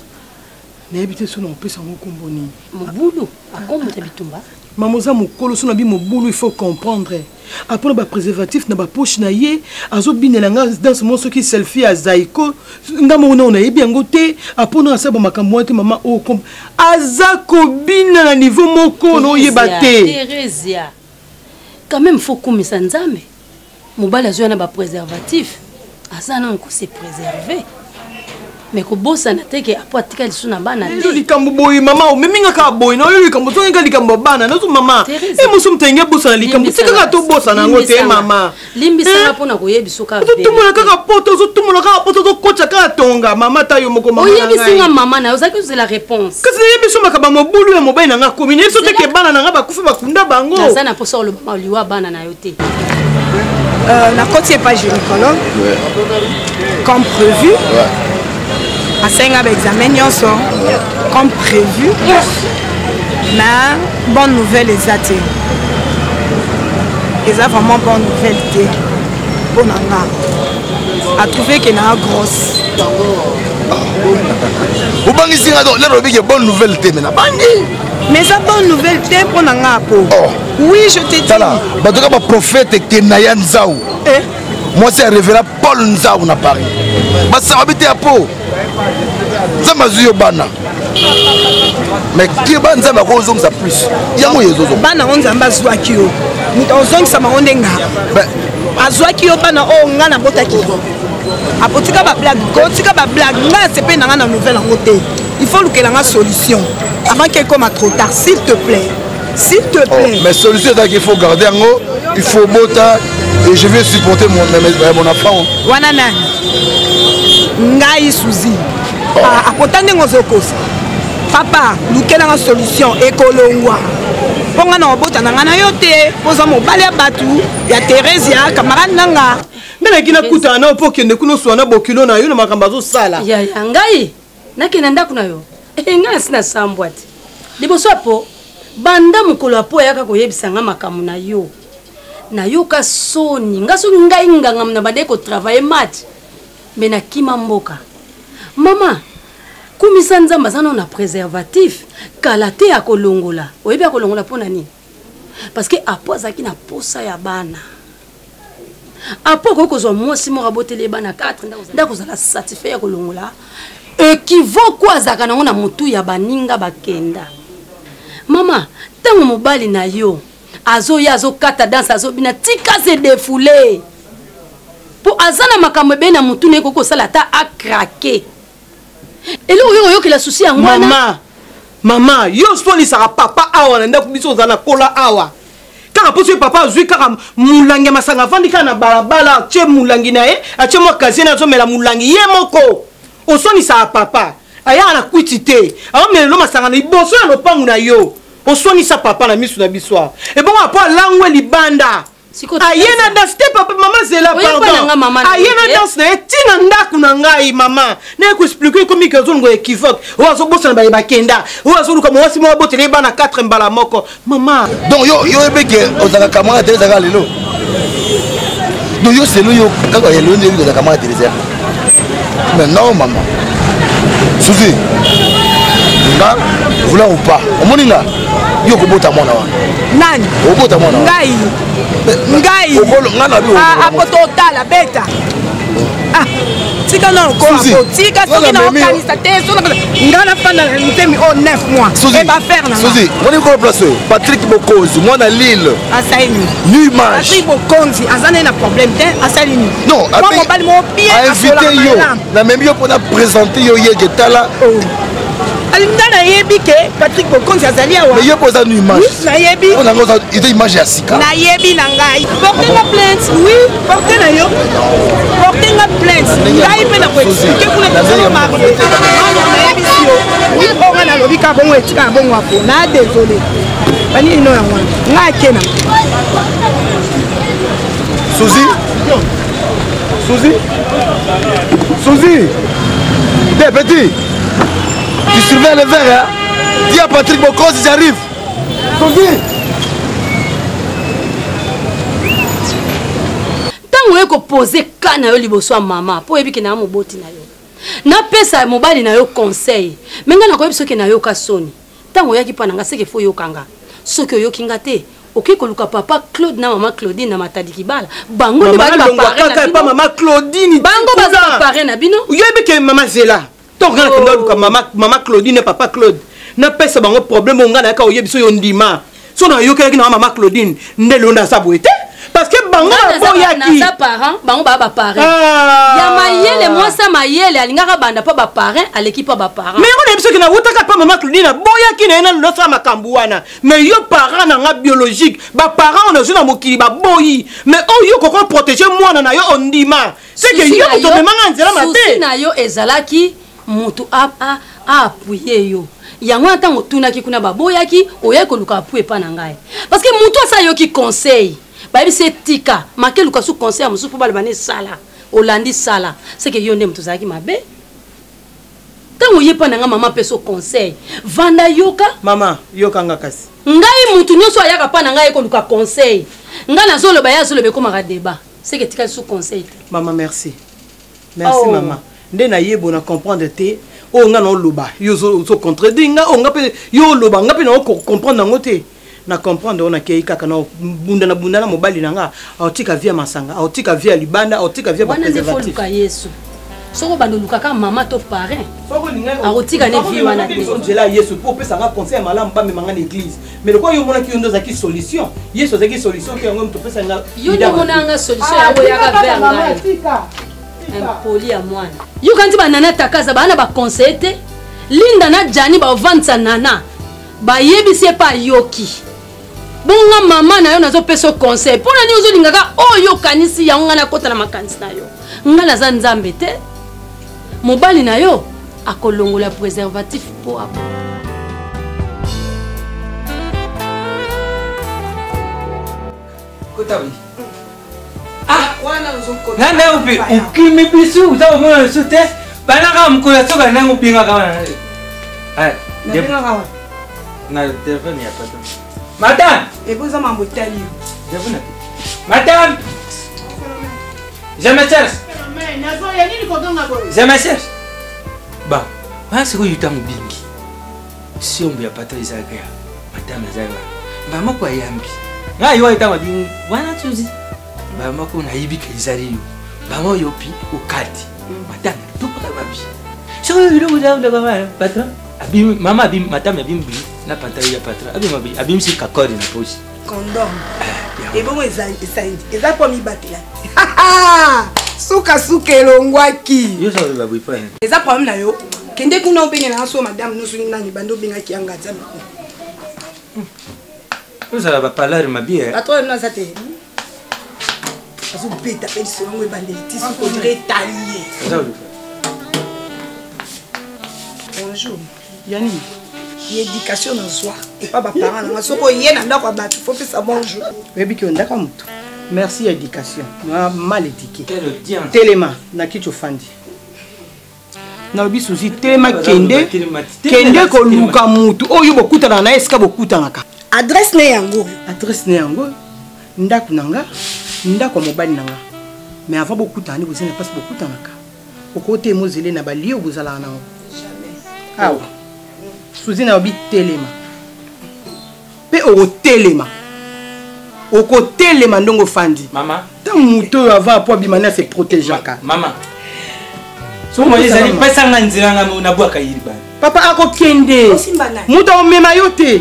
nayebi te so na kopesa yango nkombo nini. Mobulu akomi na bitumba. Mama oza mokolo so na bi mobulu il faut comprendre. Apona ba préservatif na ba poche na ye azobinela nga danse moko soki selfie ya Zaiko nga moko na nayebi yango te apona asala ba makambo wana te mama oyo aza kobina na niveau moko na oyeba te. Theresia quand même faut kumisa Nzambe mobali azoya na ba préservatif aza nanu ko se préserver. Mais kobosana te ke apo atika lisusu na bana te. Ezo likambo boye mama omemi nga kaka boye na oyo likambo ozongi nga likambo ya bana nazo mama. E mosu moto alingi abosana likambo tika kaka tobosana yango te mama. Limbisanga mpona koyebisa kaka vérité. Ozotumola kaka poto, ozotumola kaka poto, ozokotya kaka tonga mama ata yo moko mama. Oyebisi nga mama na yo ozalaki kozela réponse. Kasi nayebi so makambo ya mobulu ya mobali na nga akomi nayebi so te ke bana na nga bakufi bakunda bango. Naza na mposa oloba liwa bana na yo te. Nakoti epa gynécologue comme prévu. Asenga ba examen nyonso comme prévu. Mais bonne nouvelle eza te. Eza vraiment bonne nouvelle te mpo na nga. A trouvé que na grosse. Obangisi nga donc lelo olobi ke bonne nouvelle te mais nabangi. Mais eza bonne nouvelle te mpo na nga po. Oh. Oui, je te dis. Tala, bato ka ba prophète Kenaya Nzau. Eh? Moi c'est révérend Paul Nzau na Paris. Basaba bite ya po. Nzambe azwi yo bana. Mais keba Nzambe akozongisa plus. Yango ye ezozonga. Bana oyo Nzambe azwaki yo. Moto azongisa bango nde nga. Ben, azwaki yo bana oyo nga nabotaki. Apotika ba blague ko tika ba blague nga sepe na nga na nouvelle yango te. Il faut lukela nga solution avant qu'il ekoma trop tard s'il te plaît. S'il te oh, plaît. Oh, mais solution ezalaki il faut garder yango, il faut bota et je vais supporter mon, mon enfant. Wana nani? Ngai Suzy. Oh. Ah, akota ndenge ozokosa. Papa, lukela nga solution ekolongwa. Mpo nga na obota na nga na yo te, mpo oza mobali ya bato ya Theresia, camarade na nga. Nde naki nakutana na yo mpo okende kuna oswana na bokilo na yo na makambo azosala. Yaya ngai nakende ndako na yo eh, ngai nasi nasambwa te liboso ya po banda mokolo ya po ayaka koyebisa ngai makambo na yo nayoka soni ngai soki ngai nganga na bandaki kotravaille match me nakima mboka mama kumisa nzambe aza nano na préservatif kala te akolongola oyebi akolongola mpo na nini parce que apo azalaki na posa ya bana apo akoki kozwa mwasi moko aboteli ye bana 4 nde akozala satisfait ya kolongola ekivoque oyo azalaka nango na motu ya baninga bakenda mama ntango mobali na yo azoya azokata danse azobina tika se defoule mpo aza na makambo ebele na motu na ye koki kosala ata akrake eloko yo oyokela susi yango wana Mama, yo oswanisaka papa awa na ndako biso ozala na kola awa. Kaka mpo soki papa azwi kaka molangi ya masanga avandi kaka na balabala atie molangi na ye atie mwa kazie na azomela molangi ye moko. Oswanisaka papa ayaka na kwiti te aomela elo masanga na liboso ya lopangu na yo. Oswanisa papa na misu na biso awa. Ebongo apo alangwe libanda. Aye na danse te papa mama zela pardon aye na danse na ye ntina ndako na ngai mama naye koexplike ekomi ke azolunga équivoque oyo azobosana baye bakenda oyo azoluka mwasi moko abotela ye bana 4 mbala moko mama donc yo yo oyebi ke ozalaka kamwana te ezalaka lelo donc yo selo yo kaka ya lelo nde oyebi kozala kamwana telesia mais non mama suzi nga vouloir ou pas omoni nga yo okobota mwana wana nani okobota mwana ngai ngai ngai na bi ah, apoto otala beta ah, tika na okoako tika soki na okanisa te ngai nafanda na nzemi oyo 9 mois e bafaire na suzi moni kolo place oyo patrick bokonzi mwana lille asali nini new image patrick bokonzi aza naye na problème te asali nini non mobali moko bien ainvité yo namemi yo mpona présente yo yeke tala oh. Nga nayebi ke Patrick Bokonzi azali awa. Mais yo mpo oza nu image. Oui, nayebi. Mpo na nga eza image ya sika. Nayebi na ngai. Porte nga plainte. Oui, porte na yo. Porte nga plainte. Ngai mpe na ko expliquer kuna tozali marié. Alors nayebisi yo. Oui, oyo nga nalobi kaka bongo etikala bongo apo. Na désolé. Banini no yango wana. Ngai akena. Suzy Suzy Suzy Te petit Tu surveilles le verre, hein Dis à Patrick Bokosi, j'arrive. Suzy ntango oye kopose ka na yo liboso ya mama mpo oyebi ke na moboti na yo napesa mobali na yo conseil me ngai nakoyebi soki nayoka soni ntango oyaki mpa na nga seke fo oyoka nga soki oyoki nga te okoki koluka papa claude na mama claudine na matadi kibala bango nde baza mama claudine bango baza bapare na bino oyebi ke mama zela ntango ngai nakenda oluka mama, mama claudine na papa claude napesa bango problème oyo ngai nayaka oyebi so yo ndima so nayokelaki na mama claudine nde lelo naza boye te parce que bango baboyaki naza parent bango baa baparent ah. ya mayele mwasi ya mayele alingaka banda mpo baparent aleki mpo baparent mais yango nayebi soki nawutaka mpa mama claudine aboyaki na ye nanu nasala makambo wana mais yo parent na nga biologique baparent oyo nazwi na mokili baboyi mais oyo koko protege mwana na yo ondima seke yo moto omemanga nzela mabe susi na yo ezalaki moto aapuye yo yango wana ntango otunaki kuna baboyaki oyaki koluka apui epa na ngai parce que moto asa ayoki conseil bayebisi etika make luka su conseil ya mosusu mpo baloba ne sala olandi sala seke yo nde moto ozalaki mabe ntango oye epa na ngai mama apeso conseil vanda yoka mama yoka nga kasi ngai motu nyonso ayaka mpa na ngai ye koluka conseil ngai nazoloba ye azoloba ekomaka debat seke etikali su conseil te mama merci merci oh. mama nde nayebo na comprendre te oyo ngai naoloba yo ozo contredire nga oyo nga mpe yo oloba nga mpe nao comprendre yango te na comprendre oyo nakei kaka na bunda na bunda na mobali na nga aotika vie ya masanga aotika vie ya libanda aotika vie ya bapreservatif yesu soki obanda olukaka mama to parrain akotika ne vie wana te nzela ya yesu mpo opesa nga conseil ya malamu bamema nga na église mais lokola yo omonaki yo nde ozalaki solution yesu azalaki solution te yango moto opesa nga yo nde omonaka nga solution yango oyaka vers ngai. Impoli ya mwana. Yo kanti ba nana takaza ba na ba conseiller te. Linda na Gianni ba ovandisa nana. Bayebisi ye pa ayoki. Bonga mama na yo nazopesa yo conseil. Mpo na nini ozolingaka oyo okanisi yango ngai nakota na makanisi na yo. Ngai naza Nzambe te. Mobali na yo akolongola préservatif mpo apo. Kota oui. Ah, na na mpe okimi biso oza komona lisusu te banaka mokolo ya soka ndenge obengaka wana eh, na telefone ya patron madame eboza mambo etali yo madame je me cherche je me cherche ba wana sikoyo ntango obingi siombo ya patron ezalaka ya madame azali wana mbala moko ayambi ngai yo ntango abingi wana tuzi mbala moko nayebi ke ezali yo bango oyo pi okati madame topaka babi soki biloko wana patron abimi mama abimi madame abimi bi na pantalon ya patron abimi abi abimisi kakori na poche condom eh, ebongo eza mpo mibatela sukasuka elongwaki eza problème na yo kende kuna obengela nga so madame no soki nani banda obengaki yanga aza ozala bapalare mabi eh. bato oyo aza te azobeta mpe lisolo yango ebandeli ti soki odire etali ye bonjour ya nini éducation nazwa epa baparent nanga soki oye na ndako ya bato fo pesa bonjour oyebi ke ondaka motu merci ya éducation na mal éduqué telema na kiti ofandi nalobi suzi telema kende kende koluka motu oyo bokutanaka na ye esika bokutanaka adresse ne yango adresse ne yango ndako na nga ndako ya mobali na nga mais avant bokutana nde boza na mpasi bokutanaka okote mozele na balie bozalaka nango awa suzi na yobi telema mpe okotelema okotelema ndongo ofandi ntango moto oyo avant apo abima nde ase protegeaka mama soki ezali pesa nga nzela nga nabwaka ye libanda papa akokende moto akomema yo te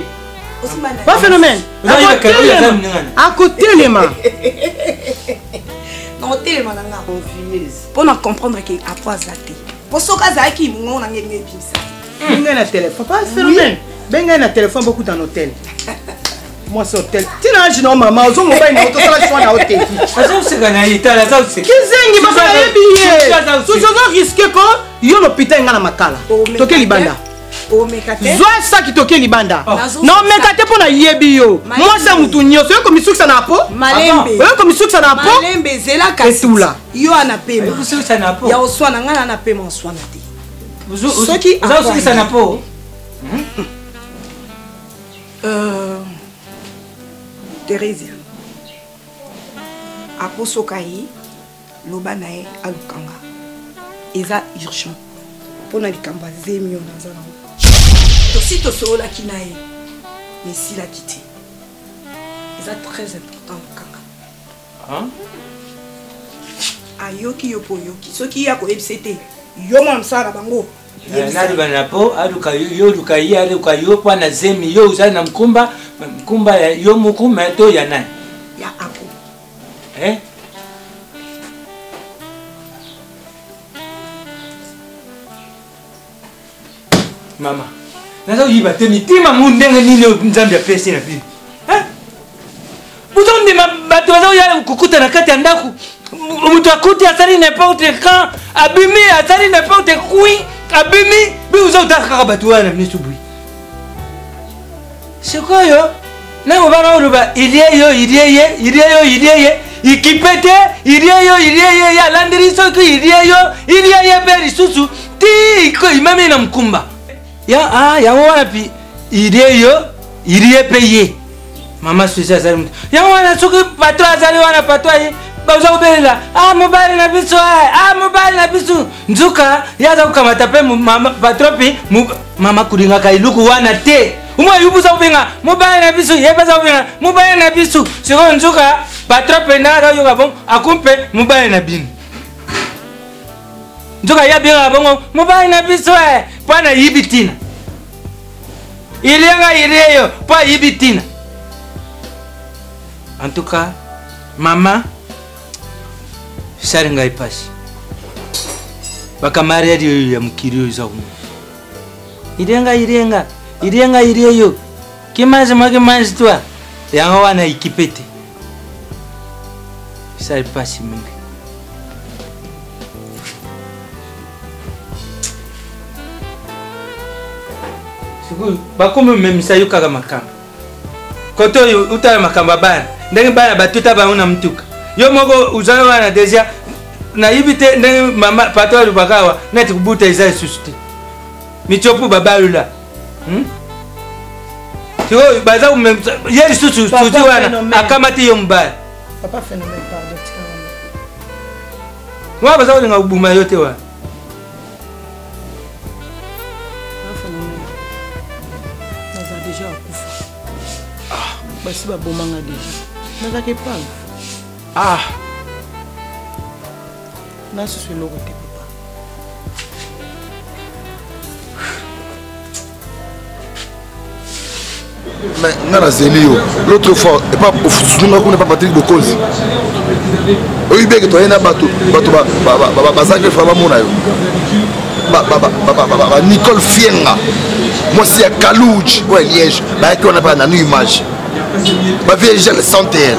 pa phénomène akotelema nakotelema na nga mpo na comprendre ke apo aza te mpo soki azalaki mongongo na ngai elingi ebimisa bengai na telefone pa phénomène bengai na telefone bokuta na hotel mwasi hotel ntina age na mama ozo mobali na tosala choix na yo te kizengi basa nayebi ye soki ozo riske ko yo lopita enga na makala toke libanda zwa saki toke libanda oh. na omeka te mpo nayebi yo mwasi ya motu nyonso oyo komisukisa na po oyo komisukisa na po etula yo ana pema ya oswana ngai na pema oswana te soki osukisa na po hmm? euh, Theresia aposoka ye loba na ye aluka nga eza urgent mpo na likambo ya zemi oyo naza nango tosi tosololaki na ye mais esilaki te eza très important alukanga ayoki yo mpo oyoki soki ye akoyebisa te yo mwana mosala na bango eh, naluka na po aluka yo oluka ye aluka yo mpo na zemi yo ozali na mkumba mkumba ya yo moko me to ya nani ya ako eh? Mama, naza koyiba te mitima ngo ndenge nini oyo Nzambe apesi na bino? Eh? Bozondima bato baza koya kokuta na kati ya ndako moto akuti asali n'importe quand abimi asali n'importe kui abimi bi oza kotala kaka bato wana na miso bwi sikoyo na mobala oloba ilie yo ilie ye ilie yo ilie ye ikipe te ilie yo ilie ye ye alandeli soki ilie yo ilie ye mpe lisusu ti imami na mokumba ya ah, yango wana pi ilie yo ilie mpe ye mama susi azali moto yango wana soki patro azali wana patro aye baza kobelela ah mobali na biso eh, ah mobali na biso nzuka ye aza kokamata mpe patro mpe mama kolingaka eloko wana te omwa yo boza kobenga mobali na biso ye baza kobenga mobali na biso sikoyo nzuka patro mpe ndenge aza koyoka bongo akomi mpe mobali na bino nzoka ye abengaka bongo mobali na biso e mpo anayibi ntina ilianga ilie yo mpo ayibi ntina en tout cas mama esali ngai mpasi. Bakamaradi oyo ya mokili oyo eza komona. Irenga irenga, irenga ireyo. Kimanzi moi kimanzi toi. Yango wana ekipe te. Esali mpasi mingi. Sikoyo bakomi omemisa yo kaka makambo. Kote oyo utala makambo ya bana ndenge bana batuta bango na motuka. Yo moko ozali wana deja nayebi te ndenge mama pato alobaka awa neti kobuta eza lisusu te. Mitsopo babalula. Hmm? Sikoyo baza komemisa ye lisusu suzi wana akamati yo mobali. Papa phénomène pardon tika wana baza kolinga kobuma yo te wana. Naza deja akufa. Ah, basi babomanga deja. Nazaka epave. Ah. Nasusu eloko te papa. Mais nga nazeli yo l'autre fois epa osunga kuna epa Patrick Bokonzi. Oyebi bien ke toye na bato bato bazalaki fa bamona yo. Ba Nicole Fienga mwasi ya Kaluj oyo ya Liège bayaki wana mpe na nu image. Ba vieux Jacques Santer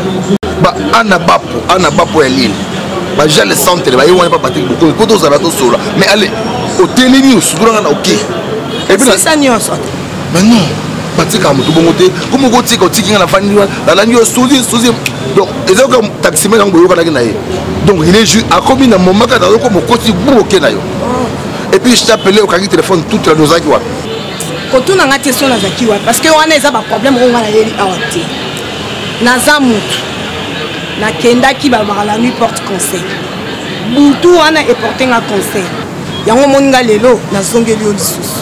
ba Anna Bapo Anna Bapo ya Lille ba Jacques Santer baye wana epa Patrick Bokonzi mpo tozala tosola mais ale otelemi osutulanga na oke. Et puis ça nyonso. Mais non batikaka moto bongo te komo kotika otiki nga nafandi wana nalandi yo suzi suzi donc eza kaka taximan yango boyokanaki na ye donc il est juste akomi na moment kaka nazokoma okoti bu oke na yo et puis je t'appelé okangi téléphone toute la ozalaki wapi kotuna nga te so nazalaki wapi parce que wana eza baproblème oyo nga nayeli awa te naza motu nakendaki balobaka la nuit porte conseil butu wana eporte nga conseil yango omoni nga lelo nazongeli yo lisusu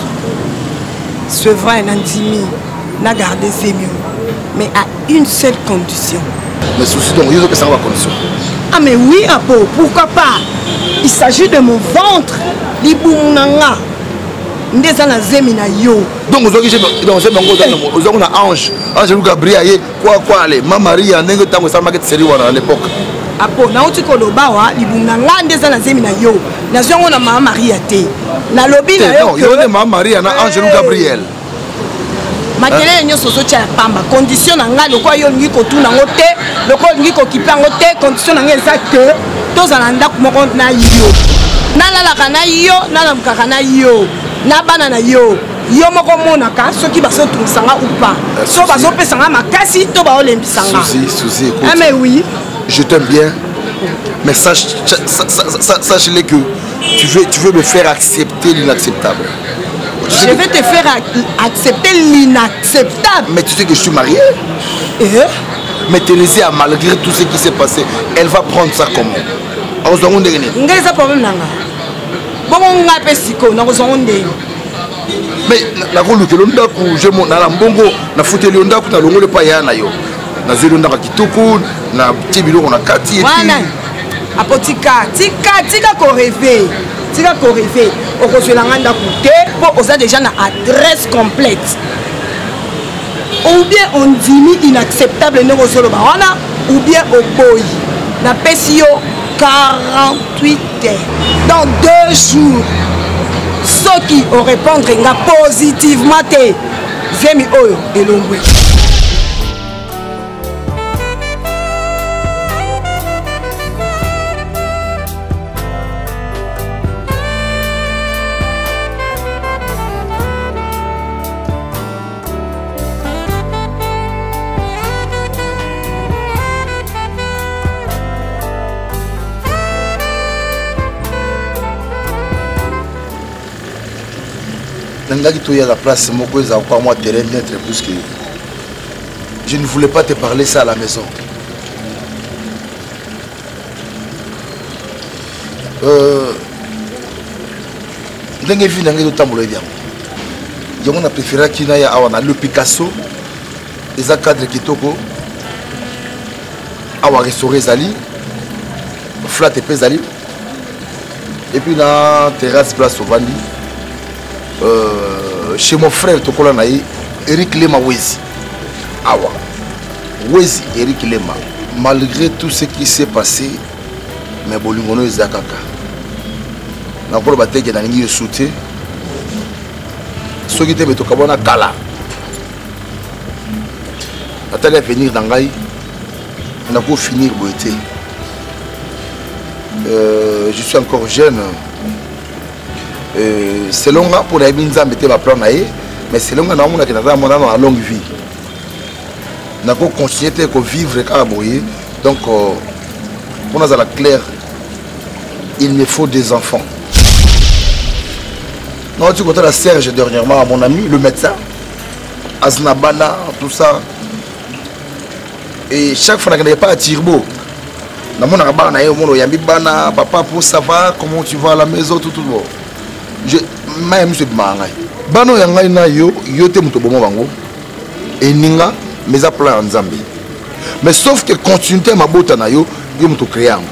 c'est vrai nandimi na garde zemi oyo mais à une seule condition. Mais souci donc yo ozopesanga bacondition. Ah mais oui Apo, pourquoi pas? Il s'agit de mon ventre, libumu na nga nde eza na zemi na yo. Donc ozwaki zemi donc zemi yango ozwaki na ange ange Gabriel aye kwa kwa ale ma Maria ndenge ntango esalamaki série wana à l'époque. Apo nauti koloba wa libumu na nga nde eza na zemi na yo nazwi yango na mama Maria te nalobi na yo yo nde mama Maria na ange Gabriel. Makelele nyonso ozotya ya pamba condition na ngai lokola yo olingi kotuna yango te lokola olingi kokipe yango te condition na ngai eza ke tozala na ndako moko na yo nalalaka na yo nalamukaka na yo na bana na yo yo moko omonaka soki bazotungisa nga ou pas so bazopesa nga makasi to baolembisa nga Suzy, Suzy, écoute. Ah, mais oui. Je t'aime bien, mais sache, sache-le que tu veux me faire accepter l'inacceptable. Je vais te faire accepter l'inacceptable. Mais tu sais que je suis marié. Et? Mais Thérésia, malgré tout ce qui s'est passé, elle va prendre ça comment? Akozwa ngo ndenge nini? Ngai eza problème na nga. Bongo nga pe sikoyo nakozwa ngo ndenge. Mais nakolukela yo ndako, je mo na mbongo, nafuteli yo ndako, nalongoli epai ya na yo. Nazweli yo ndako ya kitoko, natie biloko na kati et puis Wana apo tika, tika, tika ko rêver. Tika ko rêver. Okozwela nga ndako te po oza déjà na adresse complète. Ou bien ondimi inacceptable ndenge ozoloba wana, ou bien oboyi. Napesi yo 48 heures. Dans 2 jours, soki orépondre nga positivement te, zemi oyo elongwe. Nalingaki toya na place moko ezala kwa mwa terrain neutre puisque je ne voulais pas te parler ça à la maison. Ndenge vie na ngai ezotambola yebi yango. Yango na préféraki naya awa na Le Picasso, eza cadre kitoko. Awa restauré ezali, flat epe ezali. Et puis na terrasse place ovandi. Chez mon frère tokola na ye Eric Lema Wezi. Awa Wezi Eric Lema, malgré tout ce qui s'est passé, mais bolingo no eza kaka. Nakoloba te ke nalingi yo su te. Soki te me tokabwana kala. Natali avenir na ngai, nako finir boye te. Euh, je suis encore jeune. Euh, selon nga mpo nayebi nzambe te baplan na ye mais selon nga naomonake naza mwana na longue vie nako continuer te kovivre kaka boye donc euh, mpo nazala clair il me faut des enfants nauti kotala serge dernièrement mon ami le médecin aza na bana tout ça et chaque fois nakendeke pa ya turbo namonaka bana na ye omona oyambi bana papa po ça va comment tu vas à la maison tout tout bon je mai ya miso ebimaka ngai bana oyo ya ngai na yo yo te moto oboma bango eninga mais eza plan ya nzambe mais sauf que continuité ya mabota na yo yo moto créa yango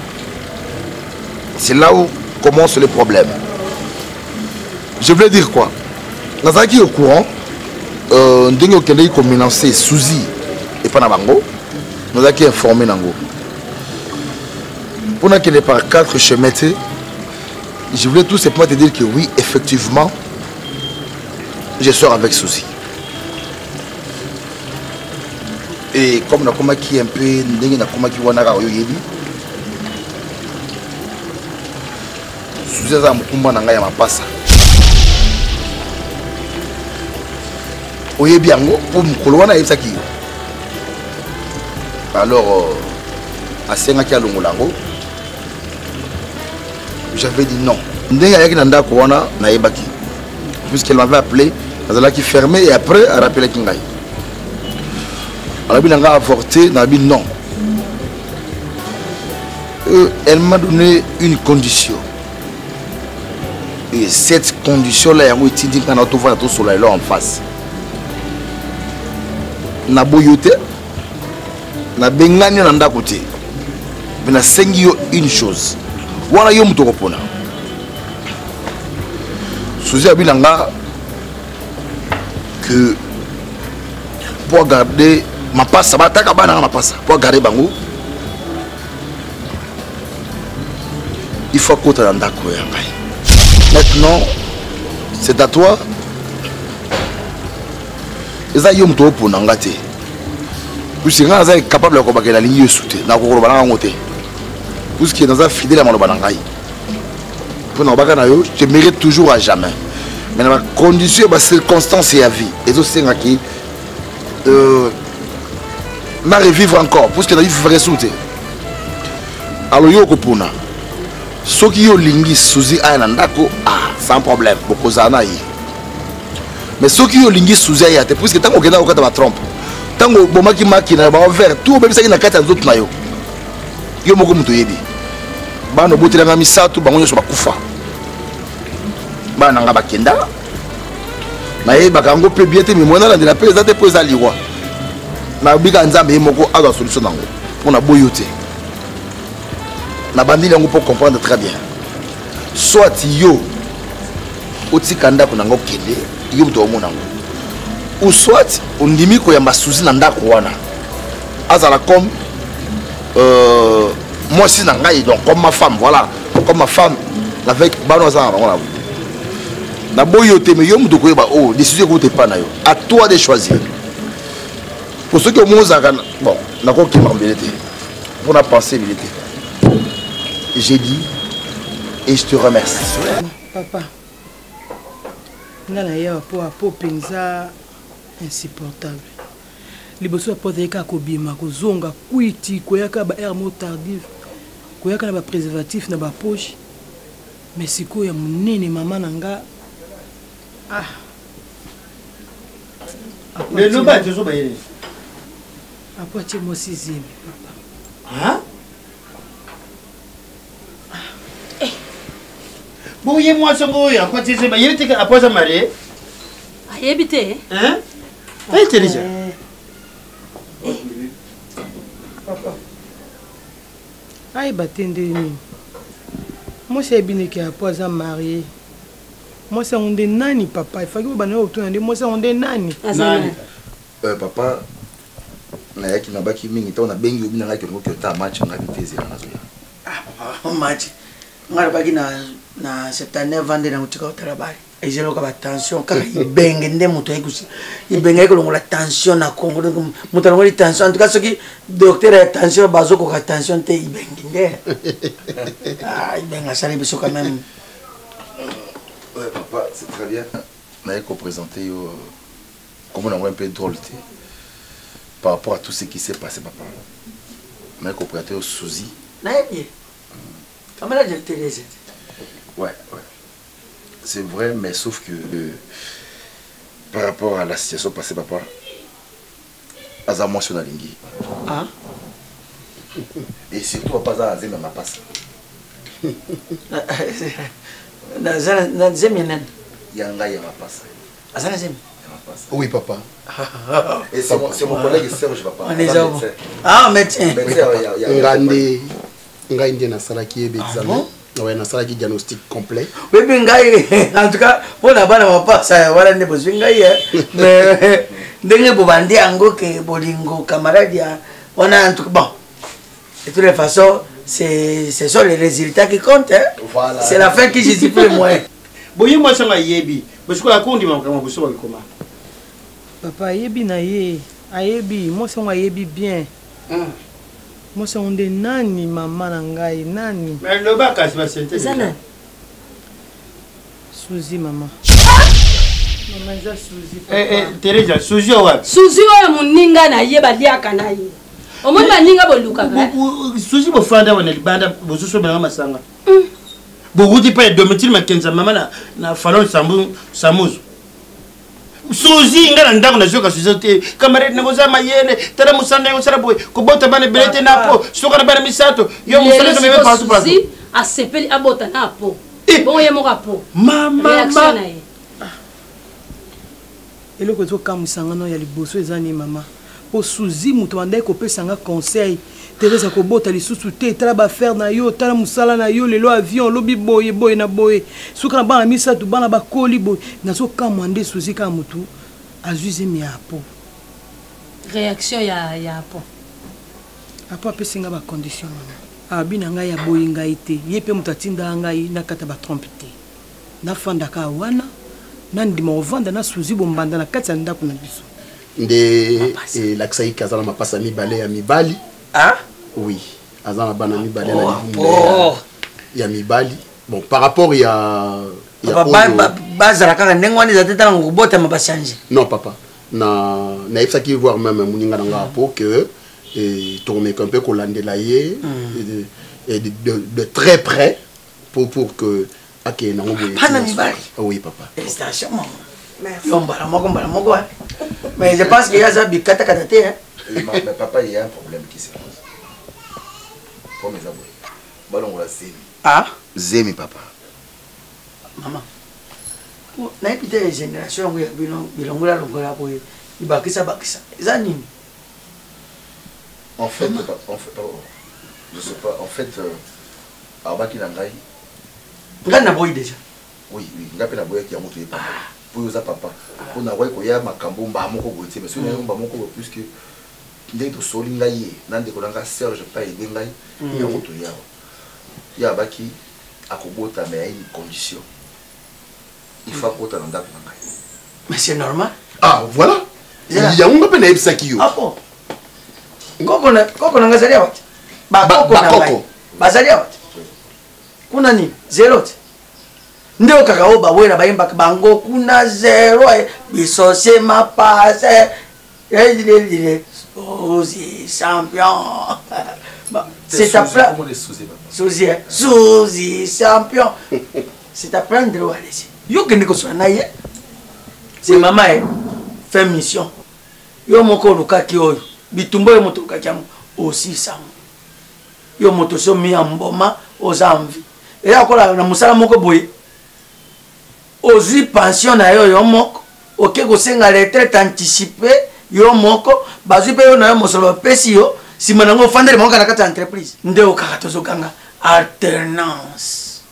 c'est là où commence le problème je voulais dire quoi nazalaki au courant euh, ndenge okendaki komenance suzi epai na bango nazalaki informé nango mpo nakende par quatre chemin te je voulais tout simplement te dire que oui effectivement je sors avec souci et comme nakomaki un peu ndenge nakomaki wana kaka oyo oyebi suzi aza mokumba na ngai ya mapasa oyebi yango mpo mokolo wana ayebisaki yo alors euh, asengaki alongola yango j'avais dit non ndenge ayaki na ndako wana nayebaki puisqu'elle m'avait appelé nazalaki fermé et après arapelaki ngai alobi na ngai avorté nalobi non euh, elle m'a donné une condition et cette condition là yango etindi ngai na tovanda tosola elo en face naboyi yo te nabengani yo na ndako te me nasengi yo une chose wana yo moto okopona suzi abi na nga que mpo agarde mapasa bataka bana nga mapasa mpo agarde bango il faut akota na ndako ya ngai maintenant c'est à toi eza yo moto opona nga te puisque ngai naza capable ya kobakela nalingi yesu te nakokoloba na yango te puisque naza fidèle ya maloba na ngai mpo na kobaka na yo je mérite toujours à jamais mais na bacondition ya bacirconstance ya vie ezosengaki euh, na revivre encore puisque na vivre su te alors yo okopona soki yo olingi suzi aya na ndako ah sans problème bokozala na ye mais soki yo olingi suzi aya te puisque ntango okendaka kokata batrompe ntango obomaki maki na yo baovert tout obebisaki na kati ya nzoto na yo yo moko moto oyebi bana obotelanga misato bango nyonso bakufa bana na nga bakenda nayebaka yango mpe bien te mimo nalandela mpe eza te mpo eza liwa nabika nzambe ye moko azwa solution nango mpo na boyo te nabandeli yango mpo comprendre très bien soit yo otika ndako na nga okende yo moto omona yango ou soit ondimi koyamba suzi na ndako wana azala comme euh, mwasi na ngai donc comme ma femme voilà comme ma femme avec bana aza na bango na naboyi yo te mais yo moto okoyeba oyo oh, décision ekouta epai na yo à toi de choisir po soki omoi ozalaka bon nakokima mbele te mpo na pense ebele te j'ai dit et je te remercie papa nga na ye apo apo mpenza insupportable liboso apo azali kaka kobima kozonga kwiti koyaka ba aire mo tardive koyaka na bapréservatif na bapoche mais sikoyo ya monene mama na nga ah lelo bato ozobayele apo atie mwasi zemi papa ah? Eh. bongo ye mwasi yango oyo apo atie zemi ayebi te apo aza marie ayebi te intelligent eh. papa ayeba te nde nini mwasi ayebi ndeke apo aza marie mwasi yango nde nani papa efaki bobanda otuna nde mwasi yango nde nani Euh, papa nayaki nabaki mingi ntango nabengi obi na ngai kengo kiota match ngai te ezela nazoya ah, papa match Nga alobaki na na 79 ans nde nakotika kotala bale. Ezeloka ba tension kaka ibenge nde moto ayi kosi ibenge ayi kolongola tension na Congo donc moto alongoli tension en tout cas soki docteur ya tension bazokoka tension te ibenge nde ah, ibenge asali biso quand même. Ouais, papa, c'est très bien. Naye ko présenter yo comment on a un peu drôle te par rapport à tout ce qui s'est passé papa. Naye ko présenter yo Suzy. Nayebi ye. Camarade ya Thérèse. Ouais, ouais. C'est vrai, mais sauf que euh, par rapport à la situation passée, papa, aza mwasi oyo nalingi. Ah? Et surtout, papa aza na zemi ya mapasa. Na zemi ya nani? Ya ngai ya mapasa. Aza na zemi? Oui, papa. Et c'est mon, mon collègue Serge, papa. On est médecin. Ah, médecin. Nga nde ngai nde nasalaki ye examen. Ah ouais, nasalaki diagnostic complet. Oui, mais ngai en tout cas mpo na bana mapasa wana nde bozwi ngai mais ndenge bobandi yango ke bolingo camarade ya wana en tout cas bon de toutes les façons c'est ce sont les résultats qui comptent hein? Voilà. C'est la fin qui justifie le moyen. Boye mwasi yango ayebi bosikoyo akondima makambo boso bakokoma. Papa ayebi na ye ayebi mwasi yango ayebi bien mwasi yango nde nani mama na ngai nani. Mais loba kasi ba sente. Eza nani? Suzy mama. Mama eza Suzy papa. Eh eh Teresa Suzy oyo wapi? Suzy oyo moninga na ye baliaka na ye. Omoni baninga bolukaka. Eh? Suzy bofanda wana libanda bozosombelanga masanga. Bowuti pa ya Domitile Makenza mama na na Falon Sambu Samuzu. Suzy nga na ndako nazoyoka Suzy te camarade na koza mayele tala mosala ndenge osala boye kobota bana ebele te na po soka na bana misato yo mosala ezomeme partout partout. Suzy asepeli abota na po. Eh. Bongo ye moko apo. Mama Réaction na ye. Eloko ezokamwisa nga no ya liboso eza nini mama? Po Suzy moto abandaki kopesa nga conseil Therese akobota lisusu te tala ba affaire na yo tala mosala na yo lelo avion lobi boye boye na boye suka na bana misato bana bakoli boye nazokamwa nde Suzy kaka motu azwi zemi ya apo Réaction ya ya apo. Apo apesi nga ba condition mama abi na ngai aboyi ngai te ye mpe moto atindaka ngai nakata ba trompe te nafanda kaka wana nandima kovanda na Suzy Bombanda na kati ya ndako na biso nde elakisaki ke aza na mapasa mibale ya mibali ah? oui aza na bana mibale na libumu oh. ya mibali bon par rapport ya, ya bazala kaka ndenge wana eza te ntango kobotama bachange non papa na nayebisaki voir même moninga na nga po que tokomeka mpe kolandela ye mm. et de, de, de très près pour, pour que akende nango boye bana mibali oui papa félicitation mama yo mbala moko mbala moko mais je pense que ye aza bikatakata te hein. Mais papa il y a un problème qui se pose problème eza boye balongola zemi ah zemi papa mama nayebi te génération yango ya bino bilongola longola boye ibakisa bakisa eza nini en fait, en fait oh, je sais pas en fait euh, abaki na ngai ngai naboyi déjà oui oui ngai mpe naboyaki yango toye papa mpo yo oza papa mpo nakoki koya makambo mbaa moko boye te mais soki nayo mbaa moko boye puisque ndenge tosoli ngai ye na ndeko na ngai serge mpe ayede ngai yango toyawa ye abaki akobota mais aye condition il faut akota na ndako na ngai mais c'est normal ah voilà yango nga mpe nayebisaki yo ah bon koko na koko na ngai azali awa te bakoko na ngai bazali awa te kuna nini zero te nde oyo kaka oyo bawela bayembaka bango kuna zero eh, biso se mapase ozi champion c'est à pla Suzy Suzy champion c'est à prendre ou à laisser yo kende koswana na ye c'est mama eh fait mission yo moko olukaki oyo bitumba oyo moto olukaki yango osisa yango yo moto somi ya mboma oza envie eya kola na mosala moko boye ozwi pension na yo yo moko oke kosenga retraite anticipe yo moko bazwi mpe yo na yo mosolo bapesi yo nsima nango ofandeli bango kaka na kati ya entreprise nde okaka tozokanga alternance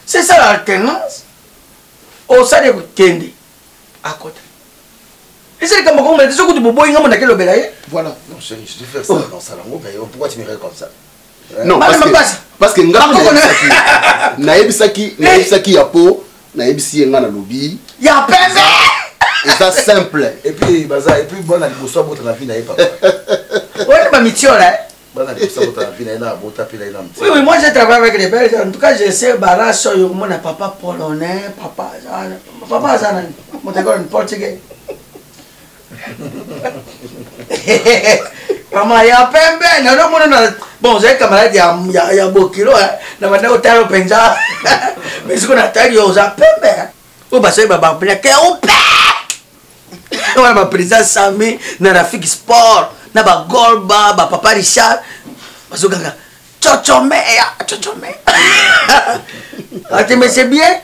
c'est ça l'alternance osali kokende akota eza likambo komona te soki kutu boboyi nga monaki elobela ye voilà non chérie je vais faire ça oh. dans salongo mais pourquoi tu me regardes comme ça Non, parce que nga nayebisaki nayebisaki ya po nayebisi ye nga nalobi ya pembe eza simple. Et puis baza et puis bana liboso abota na vie na ye papa. Oyo bamitiola. Bana liboso abota na vie na ye na abota mpe na ye na mti. Oui, oui, moi j'ai travaillé avec les Belges. En tout cas, je sais Barras oyo omona papa polonais, papa papa aza nani? Moto ekolo ni portugais. Mama ya pembe nazomona na bon ozali camarade ya, ya, ya bokilo na banda kotala mpenza mais sikoyo natali yo oza pembe oyo basali babapela ke ope wana baprésident sami na rafiki sport na bagolba bapapa richard bazoganga cocomeya cocomeya ate mais c'est bien.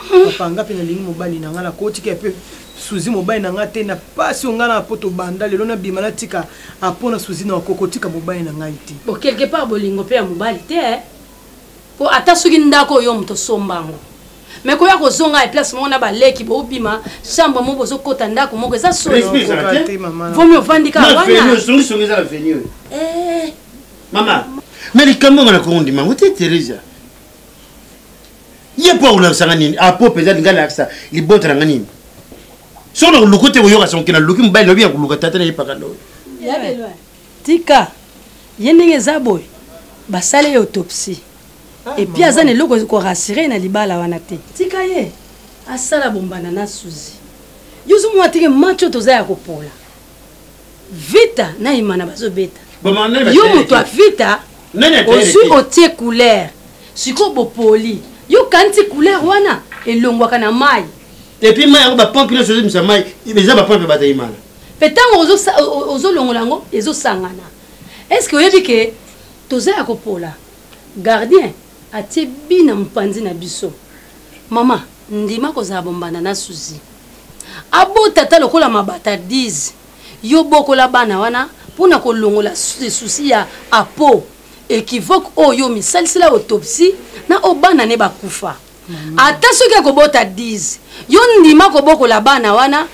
Papa, nga mpe nalingi mobali na nga, nakotika mpe suzi mobali na nga te na pasi oyo nga na po tobanda lelo nabima natika apo na suzi na kokotika mobali na ngai te. Bon, quelque part bolingo mpe ya mobali te eh. Po ata soki ndako oyo moto osomba yango me koya kozonga ya place moko na baleki bobima chambre moko bozokota ndako moko eza solovomi ovandi kaka wana. Songisongi eza na veni oyo mama, me likambo yango nakokondima yango te. Theresia ye mpo akolakisanga nini? Apo mpenza alingi alakisa libota na nga nini? Soki nakoluka te koyoka sonke naluki mobali lobi ya koluka tata na ye paka loyo. Tika ye ndenge eza boye, basali ye autopsie epuis aza na eloko korassure na libala wana te. Tika ye asala bombanda na suzi. Yo ozomona teke match oyo toza ya kopola vita na imana bazobeta. Yo moto ya vita ozwi otie couleur, sikoyo bopoli yo kanisi couleur wana elongwaka na mai. Epuis mai yango bapompe nyonso ezobimisa mai eza bapompe bata imana. Mpe ntango ozolongola yango ezosangana. Est ce que oyebi ke toza ya kopola? Gardien atie bina mopanzi na biso. Mama, ndima kozala bombanda na suzi, abota ata lokola mabata 10, yo bokola bana wana mpona kolongola susi ya apo équivoque oyo misalisela autopsie na oyo bana ne bakufa. Ata soki akobota 10, yo ndima kobokola bana wana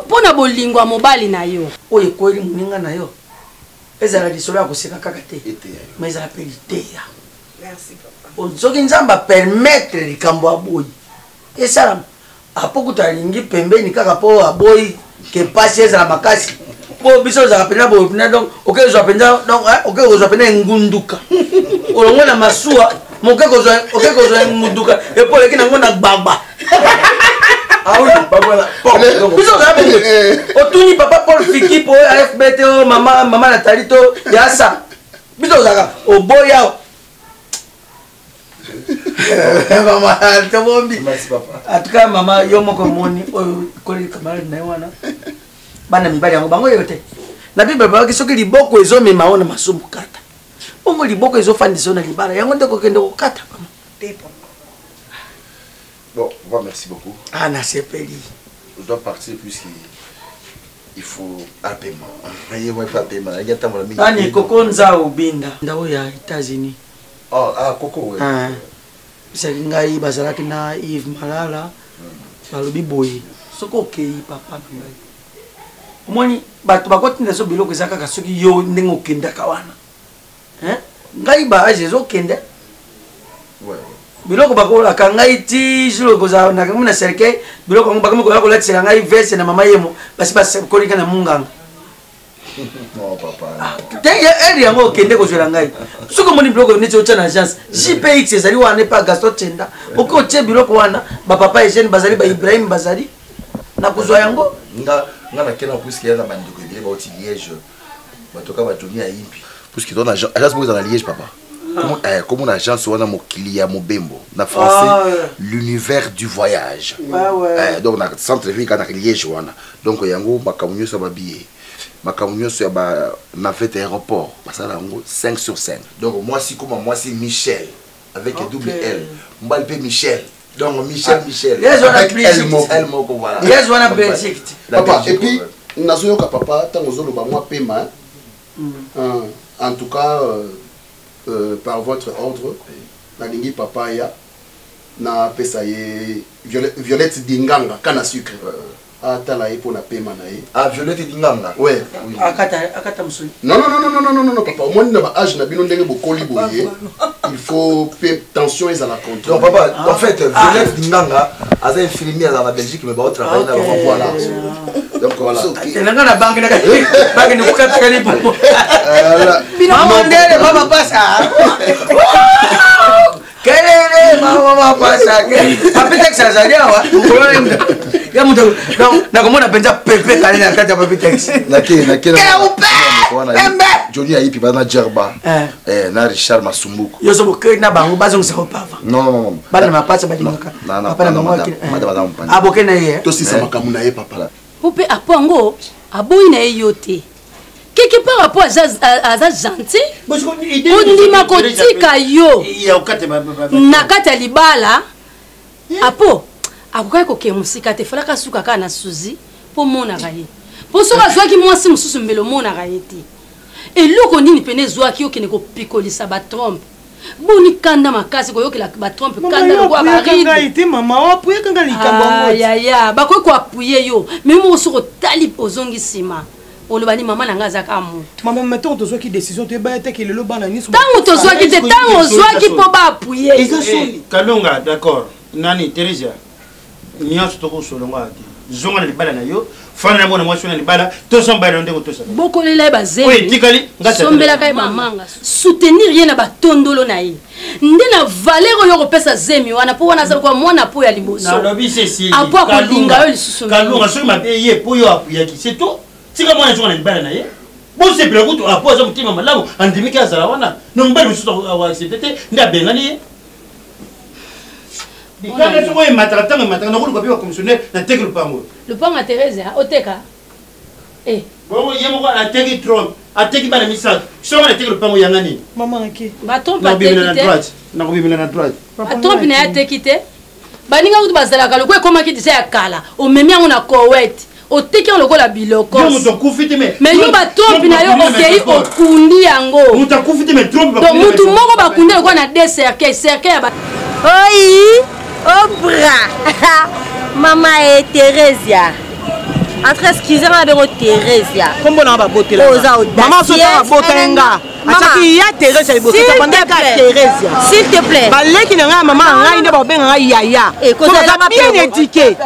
mpo na bolingo ya mobali na yo. Oyo ekweli moninga na yo ezala lisolo ya koseka kaka te, ma ezala mpe liteya. Soki Nzambe apermettre likambo ya boyi esalama, apo kutu alingi pembeni kaka mpo aboyi ke mpasi ezala makasi mpo biso ozalaka mpenza boye mpenza. Donc oke kozwa mpenza, donc oke kozwa mpenza engunduka olongwe na masuwa moke oke kozwa engunduka epo oleki nango na gbagba. Biso ozala bongo, otuni papa Paul Fiki po afb te o mama mama Natali to yasa. Biso ozalaka oboya mama tobombi. En tout cas mama, yo moko omoni oyo koleli camarade na ye wana, bana mibali yango bango oyo te. Na Bible balobaki soki liboko ezomema yo na masumu, kata. Bongo liboko ezofandisa yo na libala, yango nde kokende kokata mama. Bon, papa, merci beaucoup. Ah, nasepeli. Je dois partir puisque il faut apema. Ye mwa apema, nalingi atambola mingi. Ani koko Nzau Binda ndako ya États-Unis. Oh, ah, koko, ouais. Ah. Ezalaki ngai bazalaki na Yves Malala, balobi boye soki okei papa na ngai omoni bato bakotinda so biloko eza kaka soki yo ndenge okendaka wana. Hein? Ngai ba age ezokende biloko bakolaka ngai ti jour ekozala nakangi na cercueil biloko yango bakomi koya kolatisela ngai veste na mama yemo basi bakolika na munganga. Te ere yango okende kozwela ngai soki omoni biloko neti otya na agence JPX ezali wana epa Gaston Chenda, oki otie biloko wana bapapa Eugène bazali ba Ibrahim bazali na kozwa yango. Nga nakenda puisque ya na bandeko ebele bauti Liège, bato kaka batoni ya yimpi puisque toza na agence moko eza na Liège papa. Comme na agence wana mokili ya mobembo na français, l'univers du voyage. Donc na centre ville kaka na Liège wana, donc yango makambo nyonso ya babillet, makambo nyonso ya ba navette aéroport basala yango 5 sur 5. Donc mwasi koma mwasi Michel avec double L, mobali mpe Michel, donc Michel, Michel wana avec L moko, L moko, voilà. Liège wana Belgique. Papa, et puis nazoyoka papa ntango ozoloba mwa pema. En tout cas, par votre ordre, nalingi papa ya napesa ye Violette Dinganga kana sucre. Atala ye mpo na pema na ye. Ah, Violette Dinganga. Ouais. Oui. Akata akata mosuni. Non non non non non non non papa, omoni na ba âge na bino ndenge bokoli boye, il faut pe tension ezala contrôle. Donc papa, ah. en fait, Violette ah. Dinganga aza infirmière dans la Belgique mais ba travailler na bango voilà. Donc voilà. Nanga na banque na banque ni kukata ni popo. Mama ndele mama pasa. Kelele mama mapasa. Papi Tex azali awa. Ya moto nakomona mpenza pepe kale na kati ya Papi Tex. Nake nake na. Keupe. Pembe. Johnny Ayipi ba na Jerba. Eh. eh na Richard Masumbuko. Yo so boke na bango bazongisa ko pava. Non non non. Bana mapasa balingaka. Papa na bango. Madame madame Mpanda. Aboke na ye. Tosisa makambo na ye papa. Po pe apo yango aboyi na ye yo te. Quelque part apo aza, aza gentil kondima kotika yo na kati ya libala apo akokaki kokende mosika te falaka asuka kaka na suzi mpo omonaka ye mpo soki azwaki mwasi mosusu mbele omonaka ye te eloko nini pene ezwaki okende kopikolisa batrompe boni kanda makasi koyokela batrompe kanda lokola baride te mama oapuyaka nga likambo yango ah, yaya bakoki koapuye yo me moko soki otali ozongi nsima oloba ni mama na ngai aza kaka moto mama ma ntango tozwaki décision toyebaya te ke lelo bana nyonso ntango tozwaki te ntango ozwaki mpo baapuye eh, kalonga d'accord nani theresia nyonso tokosolonga te zonga na libala na yo fanda na mwana mwasi na libala tosa mobali na ndenge otosa bokolela ye bazemi sombelaka ye bamanga soutenir ye na batondolo na ye nde na valeur oyo okopesa zemi wana mpo wana aza lokola mwana po ya liboso apo akolinga yo lisusu kalunga soki mabe ye mpo yo apuyaki c'est tout tika mwana zonga na libala na ye bosepela kutu apo aza motema malamu andimiki azala wana no mobali mosusu akoaccepte te nde abengani ye likanda soki oyo emataka ntango emataka nakoluka mpe bacommissionnaire nateki lopango lopango ya therese oteka Eh. Bongo ye moko ateki trompe, ateki bana misato. Soki nateki lopango yanga nini? Mama nake. Ba trompe ateki te. Droite. Nakobimela na droite. Ba trompe na ye ateki te. Baninga kutu bazalaka lokola ekomaki deja ya kala. Omemi yango na Koweït. Oteki yango lokola biloko. Yo moto akufi te mais. Mais yo ba trompe na yo okei okundi yango. Moto akufi te mais trompe. Donc mutu moko bakundi lokola na deux cercueils, cercueil ya ba Oi, Obra. Mama et Theresia. Entre excusez nga bengo Theresia. Kombo na babotela. Oza Mama sota babota nga. Ataki ya Theresia liboso ta banda ka Theresia. S'il te plaît. Baleki na nga mama ngai nde babenga nga yaya. Eh, kozala bien éduqué.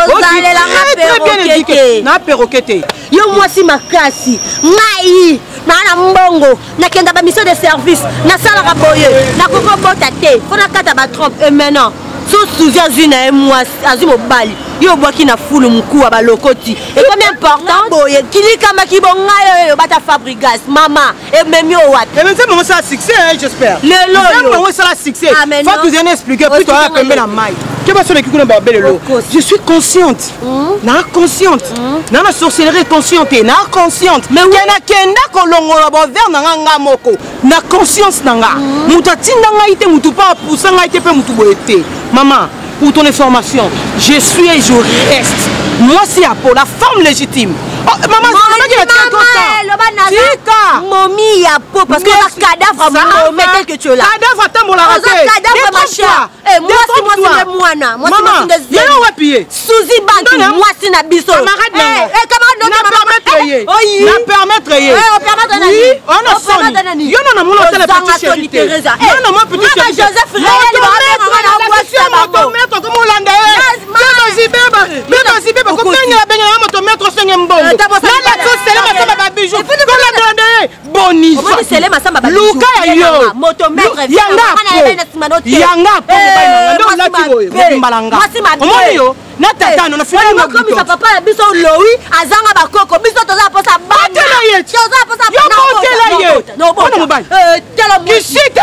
Ozalela nga perroquet te. Na perroquet te. Yo mwasi makasi. Ngai naa na mbongo nakenda ba mission de service nasalaka boye nakoki obota te mpo nakata ba trompe et maintenant so suzi azwi na ye mwasi azwi mobali yo obwaki na fulu mokuwa balokoti ekomi important boye kilikamaki bongai oyo bata fabrigas mama ememi yo wapi eh, nzembo yango esala succès hein, j'espère lelo nzembo yango esala succès ah, faut tozali na expliquer puis toya pembe na mai ke basoleki kuna babelelo je suis consciente hmm? na consciente hmm? na na sorcellerie consciente na consciente ke nakenda kolongola bavere na nga nga moko na conscience na nga hmm. moto atinda ngai te moto mpe apusa ngai te mpe moto boye te mama pour ton information je suis et je reste mwasi ya po la femme légitime oh, mama tika momi ya po parce que oza cadavre momi tel que tu es là cadavre atambolaka te cadavre ma chère Eh, mwasi mwasi nde mwana mwasi mwasi nde zemi yeye wapi ye Suzy Bantu mwasi na biso camarade na eh, eh, camarade na permettre ye na permettre ye eh, o permettre nani oui on a soni yo na mona tala petit chéri te non non moi petit chéri Joseph Réel ba mwasi na bango moto maître comme olanda ye beba zibeba beba zibeba kobengela bengela moto maître osenge mbongo na la sele masamba ba bijoux kolanda ye boni luka ya yo yanga yanga po mobali na nga nde olati boye mobimba na nga omoni yo na tata no na finalikomisa papa na biso lowi azanga bakoko biso toza posa bana ye toza posa yo botela ye mpona mobali kisite